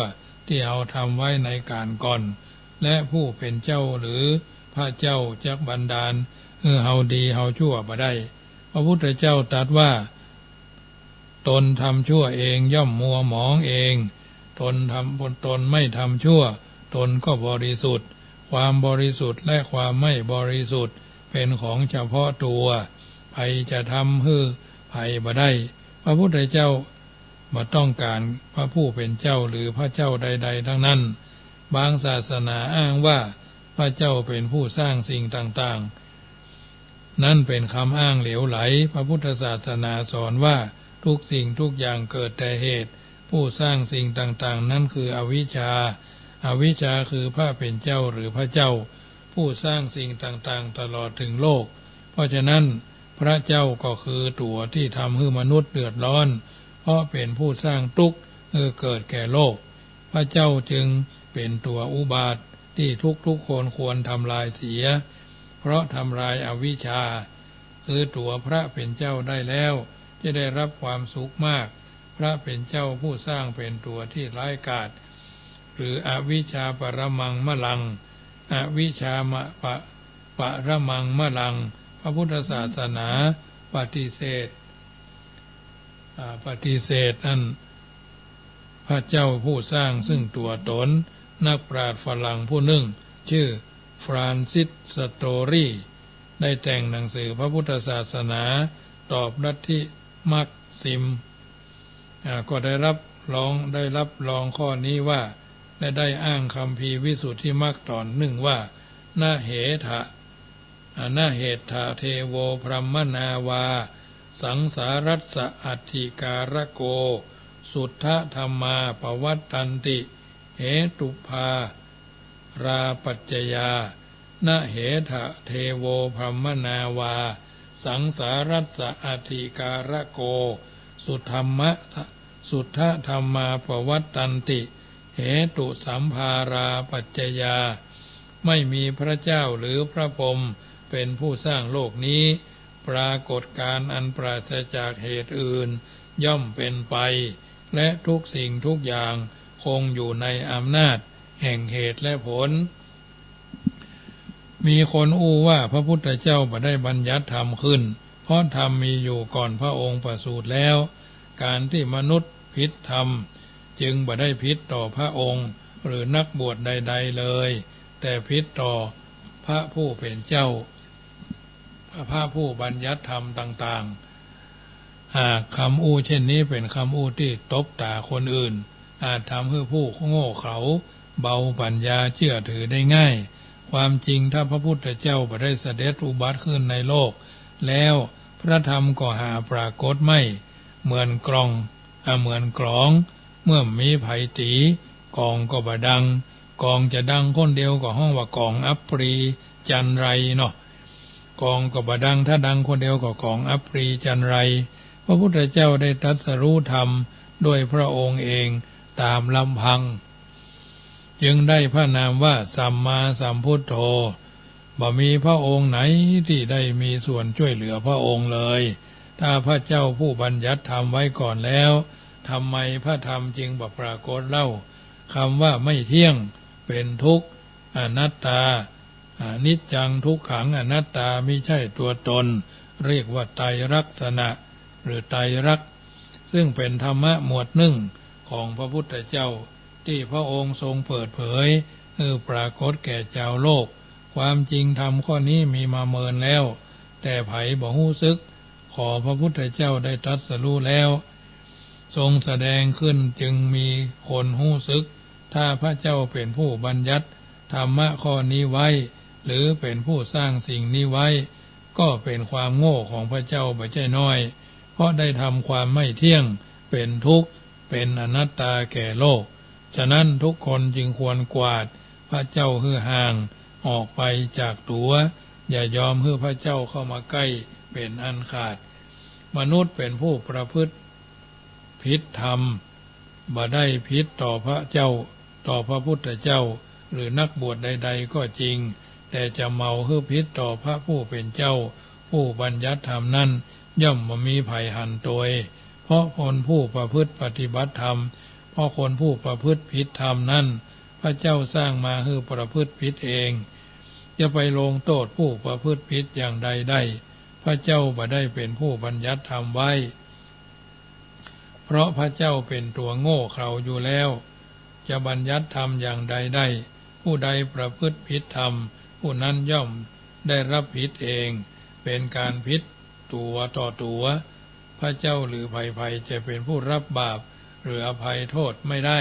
ตี้เฮาทำไว้ในก๋านก่อน และผู้เป๋นเจ้าหรือพระเจ้าจักบันดาลหื้อเฮาดีเฮาชั่วบ่ได้ พระพุทธเจ้าตรัสว่า ตนทำชั่วเองย่อมมัวหมองเอง ตนทำ ตนไม่ทำชั่ว ตนก็บริสุทธิ์ ความบริสุทธิ์และความไม่บริสุทธิ์เป๋นของเฉพาะตัว ใผจะทำหื้อใผบ่ได้ พระพุทธเจ้าบ่ต้องก๋านพระผู้เป๋นเจ้าหรือพระเจ้าใดๆ ทั้งนั้น บางศาสนาอ้างว่าพระเจ้าเป๋นผู้สร้างสิ่งต่างๆ นั้นเป๋นกำอ้างเหลวไหล พระพุทธศาสนาสอนว่าทุกสิ่งทุกอย่างเกิดแต่เหตุ ผู้สร้างสิ่งต่างๆ นั้นคืออวิชชา อวิชชาคือพระเป๋นเจ้าหรือพระเจ้า ผู้สร้างสิ่งต่างๆ ตลอดเถิงโลก เพราะฉะนั้นพระเจ้าก็คือตั๋วตี้ทำหื้อมนุษย์เดือดร้อน เพราะเป๋นผู้สร้างตุ๊กข์หื้อเกิดแก่โลก พระเจ้าจึงเป๋นตั๋วอุบาทตี้ทุกๆ คนควรทำลายเสีย เพราะทำลายอวิชชา คือตั๋วพระเป๋นเจ้าได้แล้ว จะได้รับความสุขมาก พระเป๋นเจ้าผู้สร้างเป๋นตั๋วตี้ร้ายกาจ หรืออวิชชาปรมังมะลัง อวิชชามะปะ ปรมังมะลัง พระพุทธศาสนาปฏิเสธ อ่า ปฏิเสธอันพระเจ้าผู้สร้างซึ่งตั๋วต๋น นักปราชญ์ฝรั่งผู้นึ่ง จื้อ ฟรานซิส สโตรี ได้แต่งหนังสือพระพุทธศาสนา ตอบลัทธิมักซิม อ่า ก็ได้รับรอง ได้รับรองข้อนี้ว่า และได้อ้างคัมภีร์วิสุทธิมักต๋อนนึ่งว่า นะเหถะ อนะเหถะเทโว บรหมณา วา สังสารัสสะอัตถิการโก สุทธะธัมมา ปวัตตันติ เหตุปาราปัจจยา นะเหถะเทโว บรหมณา วา สังสารัสสะอัตถิการโก สุธัมมะ สุทธะธัมมา ปวัตตันติ เหตุสัมภาราปัจจยา ไม่มีพระเจ้าหรือพระพรหมเป๋นผู้สร้างโลกนี้ ปรากฏการณ์อันปราศจากเหตุอื่นย่อมเป๋นไป และทุกสิ่งทุกอย่างคงอยู่ในอำนาจแห่งเหตุและผล มีคนอู้ว่าพระพุทธเจ้าบ่ได้บัญญัติธรรมขึ้น เพราะธรรมมีอยู่ก่อนพระองค์ประสูติแล้ว การตี้มนุษย์ผิดธรรม จึงบ่ได้ผิดต่อพระองค์ หรือนักบวชใดๆ เลย แต่ผิดต่อพระผู้เป๋นเจ้า พระผู้บัญญัติธรรมต่างๆ หากคำอู้เช่นนี้เป๋นคำอู้ตี้ตบต๋าคนอื่น อาจทำหื้อผู้โง่เขลาเบาปัญญาเจื้อถือได้ง่าย ความจริงถ้าพระพุทธเจ้าบ่ได้เสด็จอุบัติขึ้นในโลกแล้ว พระธรรมก็หาปรากฏไม่ เหมือนกลอง อ่ะ เหมือนกลอง เมื่อมีใผตี๋ กลองก็บ่ดัง กลองจะดังคนเดียวก็ฮ้องว่ากลองอัปรีจันไรเนาะ กลองก็บ่ดัง ถ้าดังคนเดียวก็กลองอัปรีจันไร พระพุทธเจ้าได้ตรัสรู้ธรรมด้วยพระองค์เองตามลำพัง จึงได้พระนามว่าสัมมาสัมพุทโธ บ่มีพระองค์ไหนที่ได้มีส่วนช่วยเหลือพระองค์เลย ถ้าพระเจ้าผู้บัญญัติธรรมไว้ก่อนแล้ว ทำไมพระธรรมจึงบ่ปรากฏเล่า คำว่าไม่เที่ยง เป็นทุกข์ อนัตตา อนิจจัง ทุกขัง อนัตตา มิใช่ตัวตน เรียกว่าไตรลักษณะ หรือไตรลักษณ์ ซึ่งเป็นธรรมะหมวดนึ่งของพระพุทธเจ้า ที่พระองค์ทรงเปิดเผยหื้อปรากฏแก่จาวโลก ความจริงธรรมข้อนี้มีมาเมินแล้ว แต่ใผบ่ฮู้สึก ขอพระพุทธเจ้าได้ตรัสรู้แล้ว ทรงแสดงขึ้นจึงมีคนฮู้สึก ถ้าพระเจ้าเป็นผู้บัญญัติธรรมะข้อนี้ไว้ หรือเป็นผู้สร้างสิ่งนี้ไว้ ก็เป็นความโง่ของพระเจ้าบ่ใจ้น้อย เพราะได้ทำความไม่เที่ยง เป็นทุกข์ เป็นอนัตตาแก่โลก ฉะนั้นทุกคนจึงควรกวาดพระเจ้าหื้อห่างออกไปจากตั๋ว อย่ายอมหื้อพระเจ้าเข้ามาใกล้เป็นอันขาด มนุษย์เป็นผู้ประพฤติผิดธรรม บ่ได้ผิดต่อพระเจ้า ต่อพระพุทธเจ้า หรือนักบวชใดๆ ก็จริง แต่จะเหมาหื้อผิดต่อพระผู้เป็นเจ้า ผู้บัญญัติธรรมนั้น ย่อมบ่มีใผหันโตย เพราะคนผู้ประพฤติปฏิบัติธรรม เพราะคนผู้ประพฤติผิดธรรมนั้น พระเจ้าสร้างมาหื้อประพฤติผิดเอง จะไปลงโต้ษผู้ประพฤติผิดอย่างใดได้ พระเจ้าบ่ได้เป็นผู้บัญญัติธรรมไว้ เพราะพระเจ้าเป็นตัวโง่เขลาอยู่แล้ว จะบัญญัติธรรมอย่างใดได้ ผู้ใดประพฤติผิดธรรม ผู้นั้นย่อมได้รับผิดเอง เป็นการผิดตั๋วต่อตั๋ว พระเจ้าหรือใผๆ จะเป็นผู้รับบาป หรืออภัยโทษไม่ได้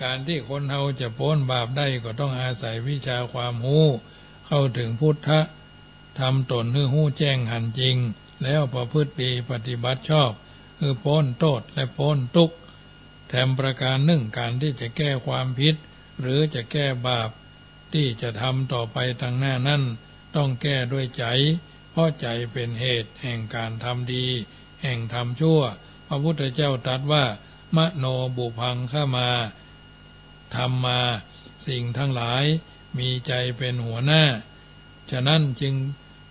การที่คนเฮาจะป๊นบาปได้ก็ต้องอาศัยวิชาความฮู้ เข้าถึงพุทธะ ทำตนหื้อฮู้แจ้งหันจริง แล้วประพฤติดีปฏิบัติชอบ หื้อป๊นโต้ษและป๊นตุ๊กข์ แถมประการนึ่ง การที่จะแก้ความผิด หรือจะแก้บาป ที่จะทำต่อไปตังหน้านั้น ต้องแก้ด้วยใจ๋ เพราะใจ๋เป็นเหตุแห่งการทำดี แห่งทำชั่ว พระพุทธเจ้าตรัสว่า มโนปุพพังคะมา ธัมมา สิ่งทั้งหลายมีใจ๋เป็นหัวหน้า ฉะนั้นจึง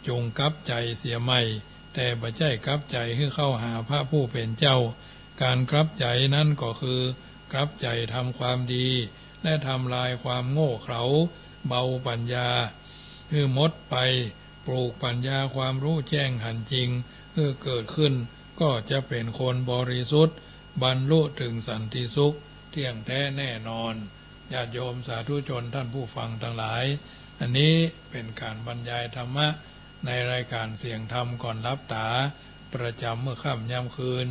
จงกลับใจ๋เสียใหม่ แต่บ่ใจ้กลับใจ๋หื้อเข้าหาพระผู้เป๋นเจ้า ก๋านกลับใจ๋นั้นก็คือ กลับใจ๋ทำความดี และทำลายความโง่เขลา เบาปั๋ญญาหื้อหมดไป ปลูกปั๋ญญาความฮู้แจ้งหันจริงหื้อเกิดขึ้น ก็จะเป๋นคนบริสุทธิ์ บรรลุเถิงสันติสุข เตี้ยงแต๊แน่นอน ญาติโยมสาธุชนต้านผู้ฟังตังหลาย อันนี้เป๋นก๋านบรรยายธรรมะ ในรายก๋านเสียงธรรมก่อนหลับต๋า ประจ๋ำเมื่อค่ำยามคืน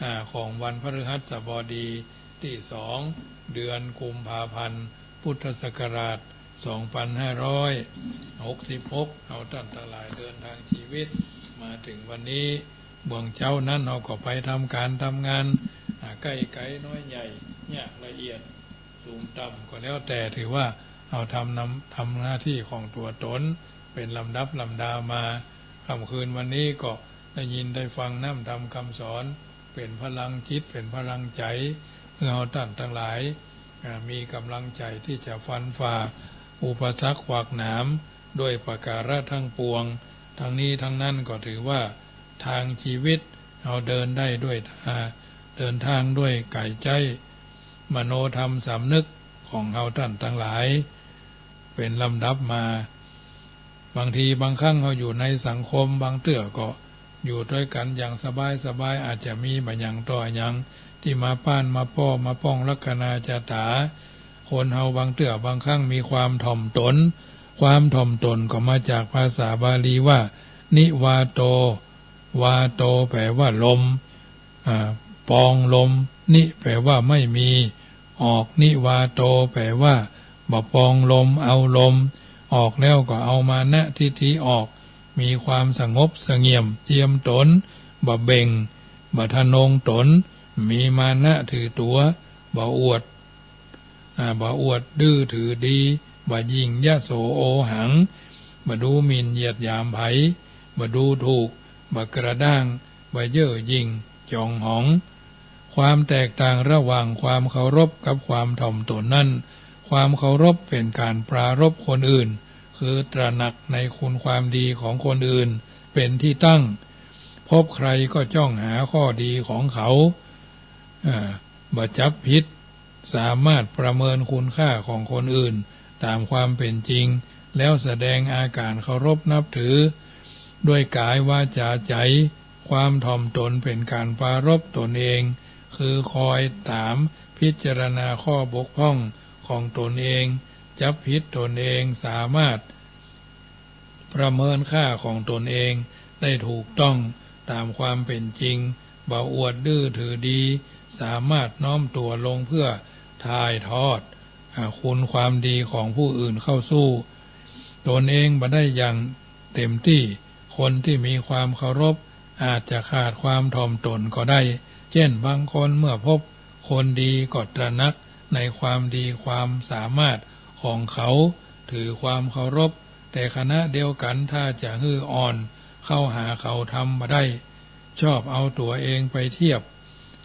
อา ของวันพฤหัสบดีตี้สอง เดือนกุมภาพันธ์ พุทธศักราช สองปันห้าร้อยหกสิบหก เฮาต้านตังหลายเดินทางจีวิตมาเถิงวันนี้ เบื้องเจ๊านั้นเฮาก็ไปทำก๋านทำงาน อา ใก้ไกลน้อยใหญ่ ยากละเอียด สูงต่ำก็แล้วแต่ ถือว่าเฮาทำนำ ทำหน้าตี้ของตั๋วต๋น เป๋นลำดับลำดามา ค่ำคืนวันนี้ก็ได้ยินได้ฟังน้ำธรรมกำสอน เป๋นพลังจิต เป๋นพลังใจ๋ หื้อเฮาต้านตังหลาย อา มีก๋ำลังใจ๋ตี้จะฟันฝ่าอุปสรรคขวากหนาม ด้วยประก๋าระตังปวง ตังนี้ตังนั้นก็ถือว่าตางจีวิต เฮาเดินได้ด้วย อา เดินตางด้วยก๋ายใจ๊ มโนธรรมสำนึกของเฮาต้านตังหลาย เป๋นลำดับมา บางทีบางครั้งเฮาอยู่ในสังคม บางเตื้อก็อยู่ตวยกั๋นอย่างสบายๆ อาจจะมีบ่าหยังต่อหยังตี้มาป้านมาป้อมาป้องลักขณาจะต๋า คนเฮาบางเตื้อบางครั้งมีความถ่อมต๋น ความถ่อมต๋นก็มาจากภาษาบาลีว่า นิวาโต วาโต แป๋ว่าลม อา ปองลม นิ แป๋ว่าไม่มี ออก นิวาโต แป๋ว่าบ่ปองลม เอาลม ออกแล้วก็เอามานะทิฏฐิออก มีความสงบเสงี่ยมเจียมต๋น บ่เบ่ง บ่ทะนงต๋น มีมานะถือตั๋ว บ่อวด อา บ่อวดดื้อถือดี บ่หยิ่งยโสโอหัง บ่ดูหมิ่นเหยียดหยามใผ บ่ดูถูก บ่กระด้าง บ่เย่อหยิ่งจองหอง ความแตกต่างระหว่างความเคารพกับความถ่อมต๋นนั้น ความเคารพเป๋นก๋านปรารภคนอื่น คือตระหนักในคุณความดีของคนอื่นเป๋นตี้ตั้ง พบใครก็จ้องหาข้อดีของเขา อา บ่จับผิด สามารถประเมินคุณค่าของคนอื่นต๋ามความเป๋นจริง แล้วแสดงอาก๋านเคารพนับถือ ด้วยก๋าย วาจา ใจ๋ ความถ่อมต๋นเป๋นก๋านปรารภตนเอง คือคอยต๋ามพิจารณาข้อบกพร่องของตนเอง จับผิดตนเอง สามารถ ประเมินค่าของตนเองได้ถูกต้องต๋ามความเป๋นจริง บ่อวดดื้อถือดี สามารถน้อมตั๋วลงเพื่อถ่ายทอด อา คุณความดีของผู้อื่นเข้าสู่ตนเองบ่ได้อย่างเต็มตี้ คนตี้มีความเคารพอาจจะขาดความถ่อมต๋นก็ได้ เจ้นบางคนเมื่อพบคนดีก็ตระหนักในความดีความสามารถของเขา ถือความเคารพ แต่ขณะเดียวกั๋นถ้าจะหื้ออ่อนเข้าหาเขาทำบ่ได้ ชอบเอาตั๋วเองไปเทียบ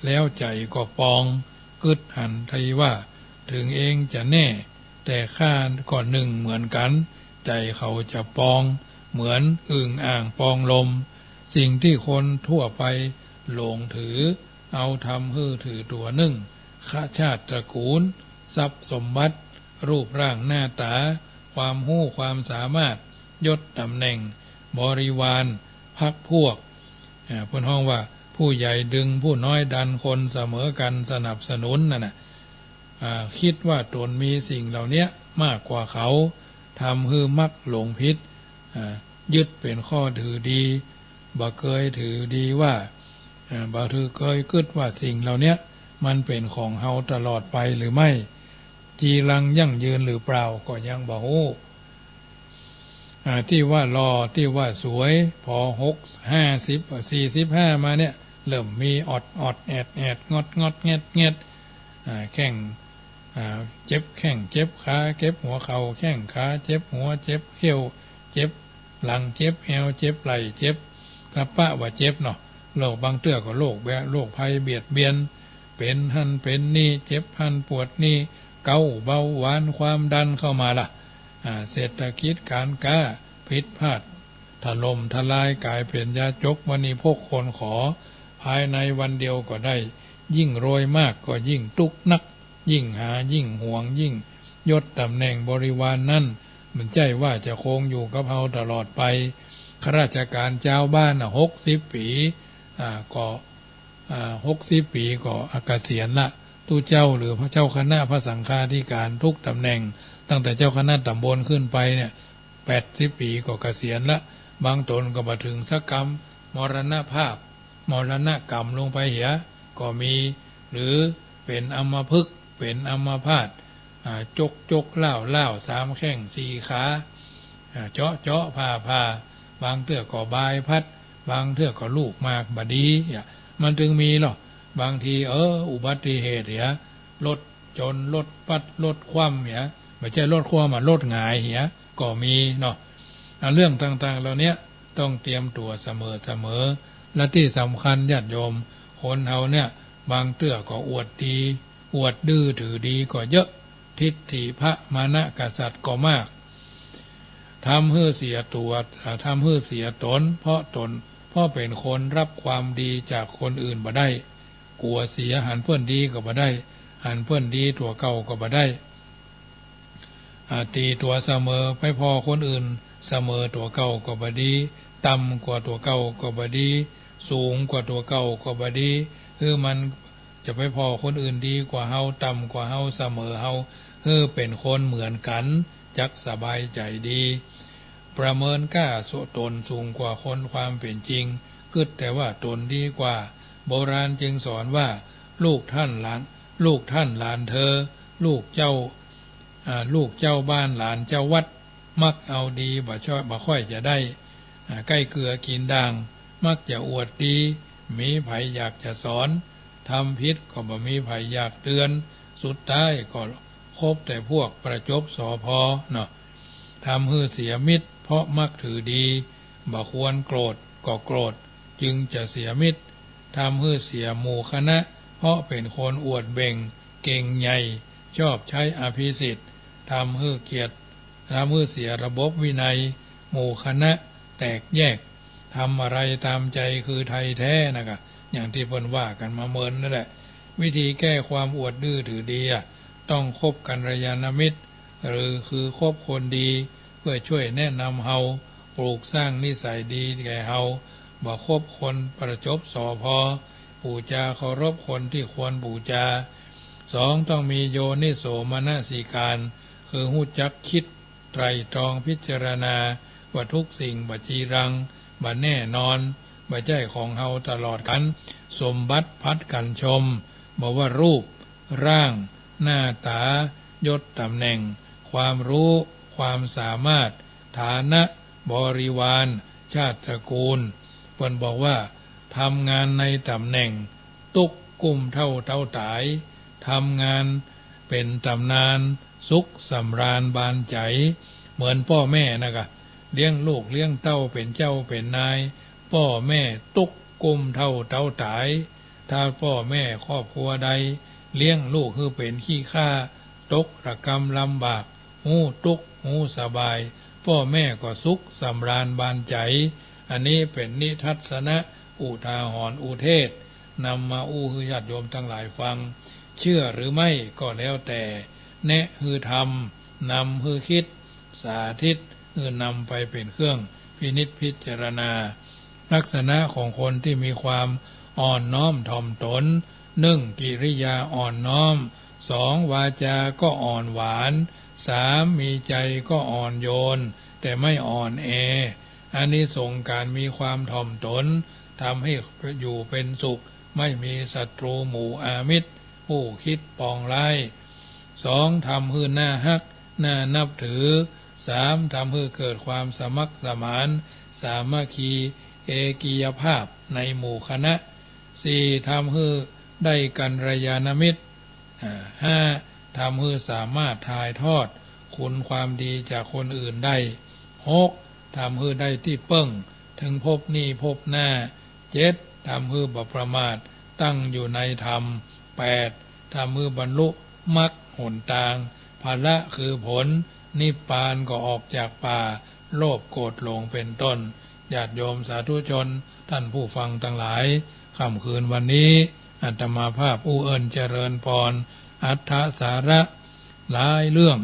แล้วใจ๋ก็ปอง กึ๊ดหันทีว่า เถิงเองจะแน่ แต่ข้าก็นึ่งเหมือนกั๋น ใจ๋เขาจะปอง เหมือนอึ่งอ่างปองลม สิ่งตี้คนทั่วไปหลงถือ เอาทำหื้อถือตั๋วนึ่ง คชาติตระกูล ทรัพย์สมบัติ รูปร่างหน้าต๋า ความฮู้ความสามารถ ยศต๋ำแหน่ง บริวาร พรรคพวก อา เปิ้นฮ้องว่าผู้ใหญ่ดึงผู้น้อยดัน คนเสมอกั๋นสนับสนุนนั่นน่ะ อา กึ๊ดว่าตนมีสิ่งเหล่าเนี้ยมากกว่าเขา ทำหื้อมักหลงผิด อา ยึดเป๋นข้อถือดี บ่เกยถือดีว่า อา บ่ถือเกยกึ๊ดว่าสิ่งเหล่าเนี้ยมันเป๋นของเฮาตลอดไปหรือไม่ จีรังยั่งยืนหรือเปล่าก็ยังบ่ฮู้ อา ตี้ว่าหล่อ ตี้ว่าสวย พอหก ห้าสิบ สี่สิบห้ามาเนี่ย เริ่มมีออดๆ แอดๆ งอดๆ แงดๆ อา แข้ง อา เจ็บแข้งเจ็บขา เจ็บหัวเข่า แข้งขา เจ็บหัว เจ็บเขี้ยว เจ็บหลัง เจ็บแอว เจ็บไหล่ เจ็บ สะปะว่าเจ็บเนาะ โรคบางเตื้อก็โรคแบบ โรคภัยเบียดเบียน เป๋นหั้นเป๋นนี่ เจ็บหั้นปวดนี่ เกาต์ เบาหวาน ความดันเข้ามาละ อา เศรษฐกิจก๋านก๊าแผ ผิดพลาด ถล่มทลายก๋ายเป๋นยาจกมณีพกคนขอ ภายในวันเดียวก็ได้ ยิ่งรวยมากก็ยิ่งตุ๊กข์นัก ยิ่งหายิ่งหวงยิ่ง ยศต๋ำแหน่งบริวารนั้น บ่ใจ้ว่าจะคงอยู่กับเฮาตลอดไป ข้าราชก๋านจาวบ้านน่ะ หกสิบปี๋ อ่า ก็ อ่า หกสิบปี๋ก็เกษียณละ ตุ๊เจ้าหรือพระเจ้าคณะพระสังฆาธิการทุกต๋ำแหน่ง ตั้งแต่เจ้าคณะต๋ำบลขึ้นไปเนี่ย แปดสิบปี๋ก็เกษียณละ บางต๋นก็บ่เถิงสักกำ มรณภาพ มรณกรรมลงไปเหียก็มี หรือเป๋นอัมพฤกษ์ เป๋นอัมพาต อ่า จกจกล้าวล้าว สามแข้งสี่ขา อ่า เจาะเจาะผ่าผ่า บางเตื้อก็บายพัด บางเตื้อก็ลูกหมากบ่ดี เนี่ย มันจึงมีเนาะ บางที เออ อุบัติเหตุเหีย รถจน รถปัด รถคว่ำเหีย บ่ใจ้รถคว่ำอะ รถหงายเหีย ก็มีเนาะ อ่ะ เรื่องต่างๆ เหล่าเนี้ยต้องเตรียมตั๋วเสมอๆ และตี้สำคัญญาติโยม คนเฮาเนี่ย บางเตื้อก็อวดดี อวดดื้อถือดีก็เยอะ ทิฏฐิพระมานะกษัตริย์ก็มาก ทำหื้อเสียตั๋ว อ่า ทำหื้อเสียต๋น เพราะต๋น เพราะเป๋นคนฮับความดีจากคนอื่นบ่ได้ กั๋วเสีย หันเปิ้นดีก็บ่ได้ หันเปิ้นดีตั๋วเก่าก็บ่ได้ อ่า ตี๋ตั๋วเสมอไปผ่อคนอื่น เสมอตั๋วเก่าก็บ่ดี ต่ำกว่าตั๋วเก่าก็บ่ดี สูงกว่าตั๋วเก่าก็บ่ดี หื้อมันจะไปผ่อคนอื่นดีกว่าเฮา ต่ำกว่าเฮา เสมอเฮา หื้อเป๋นคนเหมือนกั๋น จักสบายใจ๋ดี ประเมินก้าต๋นสูงกว่าคน ความเป๋นจริง กึ๊ดแต่ว่าต๋นดีกว่า โบราณจึงสอนว่า ลูกท่านหลาน ลูกท่านหลานเธอ ลูกเจ้า อ่า ลูกเจ้าบ้านหลานเจ้าวัด มักเอาดีบ่ช่อย บ่ค่อยจะได้ อ่า ใก้เกลือกิ๋นด่าง มักจะอวดดี มีใผอยากจะสอน ทำผิดก็บ่มีใผอยากเตือน สุดท้ายก็คบแต่พวกประจบสอพอเนาะ ทำหื้อเสียมิตร เพราะมักถือดี บ่ควรโกรธก็โกรธ จึงจะเสียมิตร ทำหื้อเสียหมู่คณะ เพราะเป๋นคนอวดเบ่ง เก่งใหญ่ ชอบใจ๊อภิสิทธิ์ ทำหื้อเกียรติ ทำหื้อเสียระบบวินัย หมู่คณะแตกแยก ทำอะไรต๋ามใจ๋คือไทยแท้นะกะ อย่างตี้เปิ้นว่ากั๋นมาเมินนั่นแหละ วิธีแก้ความอวดดื้อถือดีอะ ต้องคบกัลยาณมิตร หรือคือคบคนดี เปื้อช่วยแนะนำเฮา ปลูกสร้างนิสัยดีแก่เฮา บ่คบคนประจบสอพอ ปู๋จาเคารพคนตี้ควรปู๋จา สอง ต้องมีโยนิโสมนสิการ คือฮู้จักกึ๊ดไตร่ตรองพิจารณา ว่าทุกสิ่งบ่จีรัง บ่แน่นอน บ่ใจ้ของเฮาตลอดก๋าล สมบัติผัดกั๋นชม บ่ว่ารูป ร่าง หน้าต๋า ยศต๋ำแหน่ง ความฮู้ ความสามารถ ฐานะ บริวาร ชาติตระกูล เปิ้นบอกว่า ทำงานในต๋ำแหน่ง ตุ๊กข์กุ้มเท่าเต้าต๋าย ทำงานเป๋นต๋ำนาน สุขสำราญบานใจ๋ เหมือนป้อแม่นะกะ เลี้ยงลูกเลี้ยงเต้าเป๋นเจ้าเป๋นนาย ป้อแม่ตุ๊กข์กุ้มเท่าเต้าต๋าย ถ้าป้อแม่ครอบครัวใด เลี้ยงลูกหื้อเป๋นขี้ข้า ตกระกำลำบาก ฮู้ตุ๊กข์ฮู้สบาย ป้อแม่ก็สุขสำราญบานใจ๋ อันนี้เป๋นนิทัศนะ อุทาหรณ์อุเทศน์ นำมาอู้หื้อญาติโยมตังหลายฟัง เชื่อหรือไม่ก็แล้วแต่ แนะหื้อทำ นำหื้อคิด สาธิตหื้อนำไปเป๋นเครื่องพินิจพิจารณา ลักษณะของคนตี้มีความอ่อนน้อมถ่อมต๋น นึ่ง กิริยาอ่อนน้อม สอง วาจาก็อ่อนหวาน สาม มีใจ๋ก็อ่อนโยน แต่ไม่อ่อนแอ อานิสงส์ก๋านมีความถ่อมต๋น ทำหื้ออยู่เป๋นสุข ไม่มีศัตรูหมู่อามิตร ผู้คิดปองร้าย สอง ทำหื้อน่าฮัก น่านับถือ สาม ทำหื้อเกิดความสมัครสมาน สามัคคี เอกียภาพในหมู่คณะ สี่ ทำหื้อได้กัลยาณมิตร อ่า ห้า ทำหื้อสามารถถ่ายทอดคุณความดีจากคนอื่นได้ หก ทำหื้อได้ตี้เปิ้ง เถิงภพนี้ภพหน้า เจ็ด ทำหื้อบ่ประมาท ตั้งอยู่ในธรรม แปด ทำหื้อบรรลุมรรคหนตาง ผละคือผล นิพพานก็ออกจากป่า โลภโกรธหลงเป็นต้น ญาติโยมสาธุชน ท่านผู้ฟังตังหลาย ค่ำคืนวันนี้ อาตมาภาพอู้เอิ้นเจริญปอน อัตถสาระ หลายเรื่อง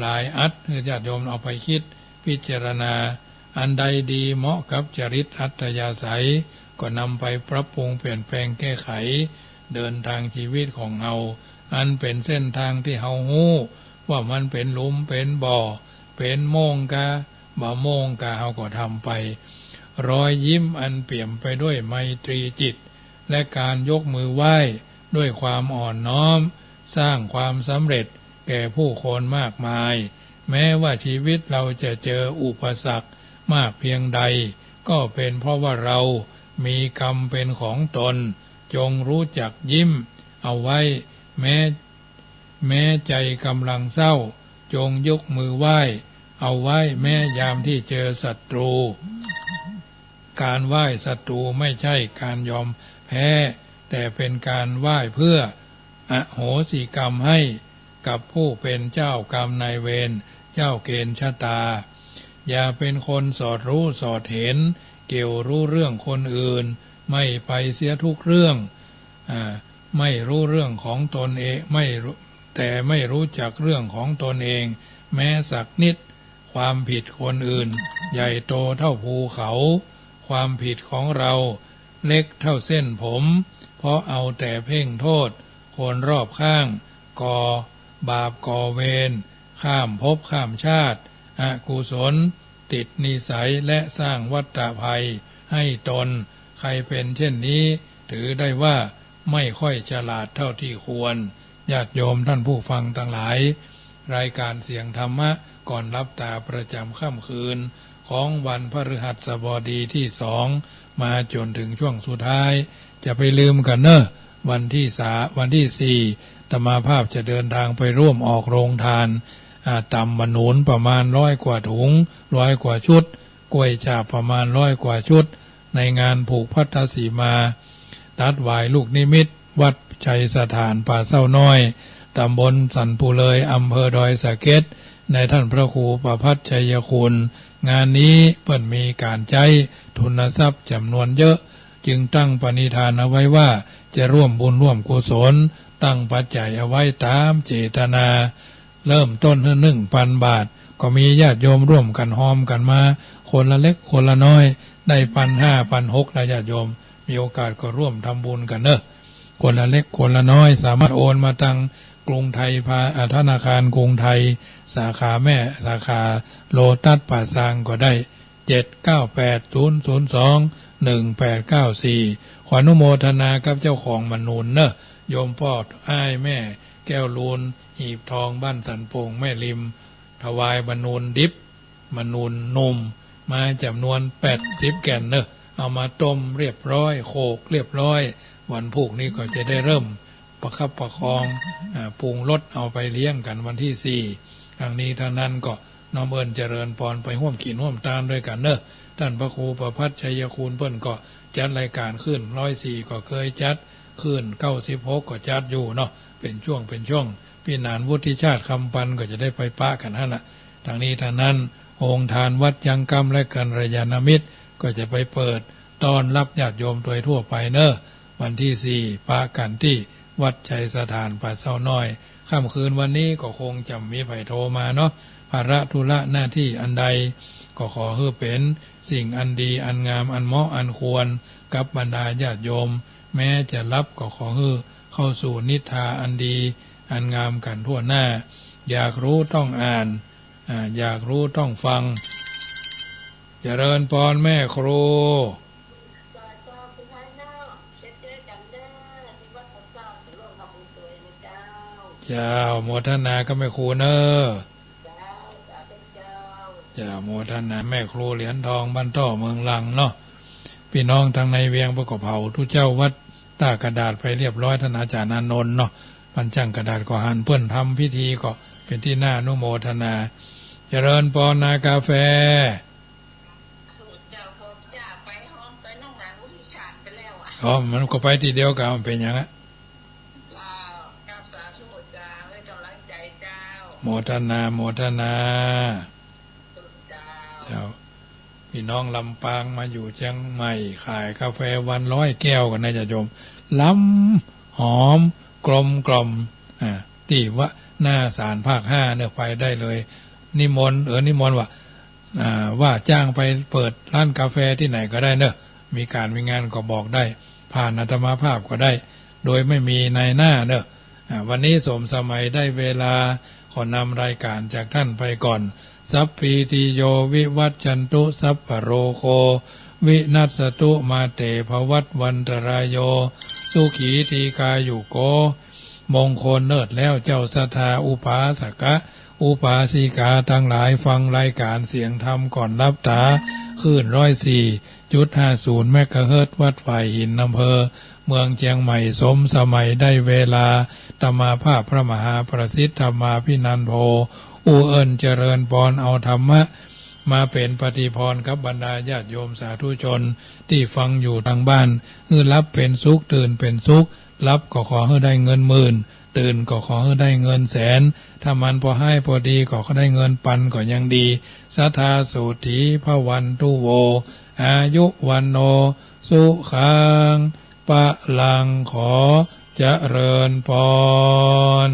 หลายอัต หื้อญาติโยมเอาไปกึ๊ดพิจารณา อันใดดีเหมาะกับจริตอัธยาศัย ก็นำไปปรับปรุงเปลี่ยนแปลงแก้ไข เดินตางชีวิตของเฮา อันเป๋นเส้นตางตี้เฮาฮู้ ว่ามันเป๋นหลุมเป๋นบ่อ เป๋นโม่งกา บ่โม่งกา เฮาก็ทำไป รอยยิ้มอันเปี่ยมไปด้วยไมตรีจิต และการยกมือไหว้ด้วยความอ่อนน้อม สร้างความสำเร็จแก่ผู้คนมากมาย แม้ว่าชีวิตเราจะเจออุปสรรคมากเพียงใด ก็เป๋นเพราะว่าเรามีกรรมเป๋นของตน จงรู้จักยิ้มเอาไว้ แม้ แม้ใจกำลังเศร้า จงยกมือไหว้เอาไว้ แม้ยามที่เจอศัตรู การไหว้ศัตรูไม่ใช่การยอมแพ้ แต่เป๋นการไหว้เพื่ออโหสิกรรมให้กับผู้เป๋นเจ้ากรรมนายเวร เจ้าเกณฑ์ชะตา อย่าเป๋นคนสอดรู้สอดเห็น เกี่ยวรู้เรื่องคนอื่น ไม่ไปเสียทุกเรื่อง อ่า ไม่รู้เรื่องของตนเอง ไม่รู้ แต่ไม่รู้จักเรื่องของตนเอง แม้สักนิด ความผิดคนอื่น ใหญ่โตเท่าภูเขา ความผิดของเรา เล็กเท่าเส้นผม เพราะเอาแต่เพ่งโทษ คนรอบข้าง ก่อบาปก่อเวร ข้ามภพข้ามชาติ อกุศล ติดนิสัย และสร้างวัฏฏะภัยให้ตน ใครเป๋นเช่นนี้ ถือได้ว่าไม่ค่อยฉลาดเท่าที่ควร ญาติโยมท่านผู้ฟังตังหลาย รายการเสียงธรรมะก่อนหลับตาประจ๋ำค่ำคืน ของวันพฤหัสบดีที่สอง มาจ๋นเถิงช่วงสุดท้าย จะไปลืมกั๋นเน่อ วันตี้สาม วันตี้สี่ อาตมาภาพจะเดินตางไปร่วมออกโฮงตาน อ่า ตำบ่าหนุนประมาณร้อยกว่าถุง ร้อยกว่าชุด กล้วยฉาบประมาณร้อยกว่าชุด ในงานผูกพัทธสีมา ตั๊ดหวายลูกนิมิต วัดชัยสถานป่าเซ้าน้อย ตำบลสันปูเลย อำเภอดอยสะเก็ด ในต้านพระครูประภัทรชัยคุณ งานนี้เปิ้นมีก๋านใจ๊ทุนทรัพย์จ๋ำนวนเยอะ จึงตั้งปณิธานเอาไว้ว่า จะร่วมบุญร่วมกุศล ตั้งปัจจัยเอาไว้ต๋ามเจตนา เริ่มต้นหื้อหนึ่งปันบาท ก็มีญาติโยมร่วมกั๋นฮอมกั๋นมา คนละเล็กคนละน้อย ได้ปันห้าปันหกนะญาติโยม มีโอกาสก็ร่วมทำบุญกั๋นเน่อ คนละเล็กคนละน้อย สามารถโอนมาตางกรุงไทยพา อ่า ธนาคารกรุงไทย สาขาแม่ สาขาโลตัสป่าซางก็ได้ เจ็ดเก้าแปด ศูนย์ศูนย์สอง หนึ่งแปดเก้าสี่ ขออนุโมทนากับเจ้าของบ่าหนุนเน่อ โยมป้ออ้ายแม่แก้วลูน หีบทอง บ้านสันโป่งแม่ริม ถวายบ่าหนุนดิบ บ่าหนุนหนุ่ม มาจ๋ำนวนแปดสิบแก่นเน่อ เอามาต้มเรียบร้อย โขกเรียบร้อย วันพูกนี้ก็จะได้เริ่มประคับประคอง อ่า ปรุงรสเอาไปเลี้ยงกั๋นวันตี้สี่ ตังนี้ตังนั้นก็น้อมเอิ้นเจริญปอนไปฮ่วมกิ๋นฮ่วมตานด้วยกั๋นเน่อ ต้านพระครูประภัทรชัยคุณเปิ้นก็จัดรายก๋านคลื่นร้อยสี่ก็เกยจัด คลื่นเก้าสิบหกก็จัดอยู่เนาะ เป๋นช่วงเป๋นช่วง ปี้หนานวุฒิชาติ คำปันก็จะได้ไปปะกั๋นหั้นน่ะ ตังนี้ตังนั้น โฮงตานวัดยังก้ำและกัลยาณมิตร ก็จะไปเปิดต้อนรับญาติโยมโดยทั่วไปเน่อ วันตี้สี่ ปะกั๋นตี้วัดชัยสถานป่าเซ้าน้อย ค่ำคืนวันนี้ก็คงจะบ่มีใผโทรมาเนาะ ภาระธุระหน้าตี้อันใด ก็ขอหื้อเป๋นสิ่งอันดีอันงามอันเหมาะอันควร กับบรรดาญาติโยม แม้จะหลับก็ขอหื้อเข้าสู่นิทราอันดีอันงามกั๋นทั่วหน้า อยากรู้ต้องอ่าน อ่า อยากรู้ต้องฟัง เจริญปอนแม่ครู เจ้า โมทนากับแม่ครูเน่อ เจ้า โมทนา แม่ครูเหรียญทอง บ้านต้อ เมืองลังเนาะ ปี้น้องตางในเวียงเปิ้นก็เผาตุ๊เจ้าวัดต้ากระดาษไปเรียบร้อย ต้านอาจ๋ารย์อานนท์เนาะ บ้านจ้างกระดาษก็หันเปิ้นทำพิธีก็เป๋นตี้น่าอนุโมทนา เจริญปอนนากาแฟ เจ้า พอเจ้าไปฮอมไปน้องหนานวุฒิชาติไปแล้วอะ อ๋อ มันก็ไปตี้เดียวกั๋น มันเป๋นหยังอะ เจ้า กราบสาธุเจ้า หื้อกำลังใจ๋เจ้า โมทนา โมทนา เจ้า เจ้า ปี้น้องลำปางมาอยู่เจียงใหม่ ขายกาแฟวันร้อยแก้วกั๋นนะ ญาติโยม ลำหอมกลมกล่อม อ่า ตี้วะ หน้าศาลภาคห้าเนาะ ไปได้เลย นิมนต์ เออ นิมนต์ว่า อ่า ว่าจ้างไปเปิดร้านกาแฟตี้ไหนก็ได้เนาะ มีก๋านมีงานก็บอกได้ ผ่านอาตมาภาพก็ได้ โดยไม่มีนายหน้าเนาะ อ่า วันนี้สมสมัยได้เวลา ขอนำรายการจากท่านไปก่อน สัพพีติโย วิวัชชันตุ สัพพะโรโค วินัสสตุ มาเต ภวัตวันตรายโย สุขี ทีฆายุโก มงคลเนิดแล้วเจ้าศรัทธาอุปาสกะ อุปาสิกาตังหลาย ฟังรายการเสียงธรรมก่อนหลับต๋า คลื่นร้อยสี่จุดห้าศูนย์เมกะเฮิรตซ์ วัดฝ่ายหิน อำเภอเมืองเจียงใหม่ สมสมัยได้เวลา อาตมาภาพพระมหาประสิทธิ์ธรรมาภินันโท อู้เอิ้นเจริญปอนเอาธรรมะ มาเป๋นปฏิพรกับบรรดาญาติโยมสาธุชนตี้ฟังอยู่ตางบ้าน หื้อหลับเป๋นสุข ตื่นเป๋นสุข หลับก็ขอหื้อได้เงินหมื่น ตื่นก็ขอหื้อได้เงินแสน ถ้ามันปอฮ้ายปอดีก็ขอได้เงินปันก็ยังดี สัทธาโสตถี ภวันตุโว อายุ วัณโณ สุขัง พลัง ขอเจริญปอน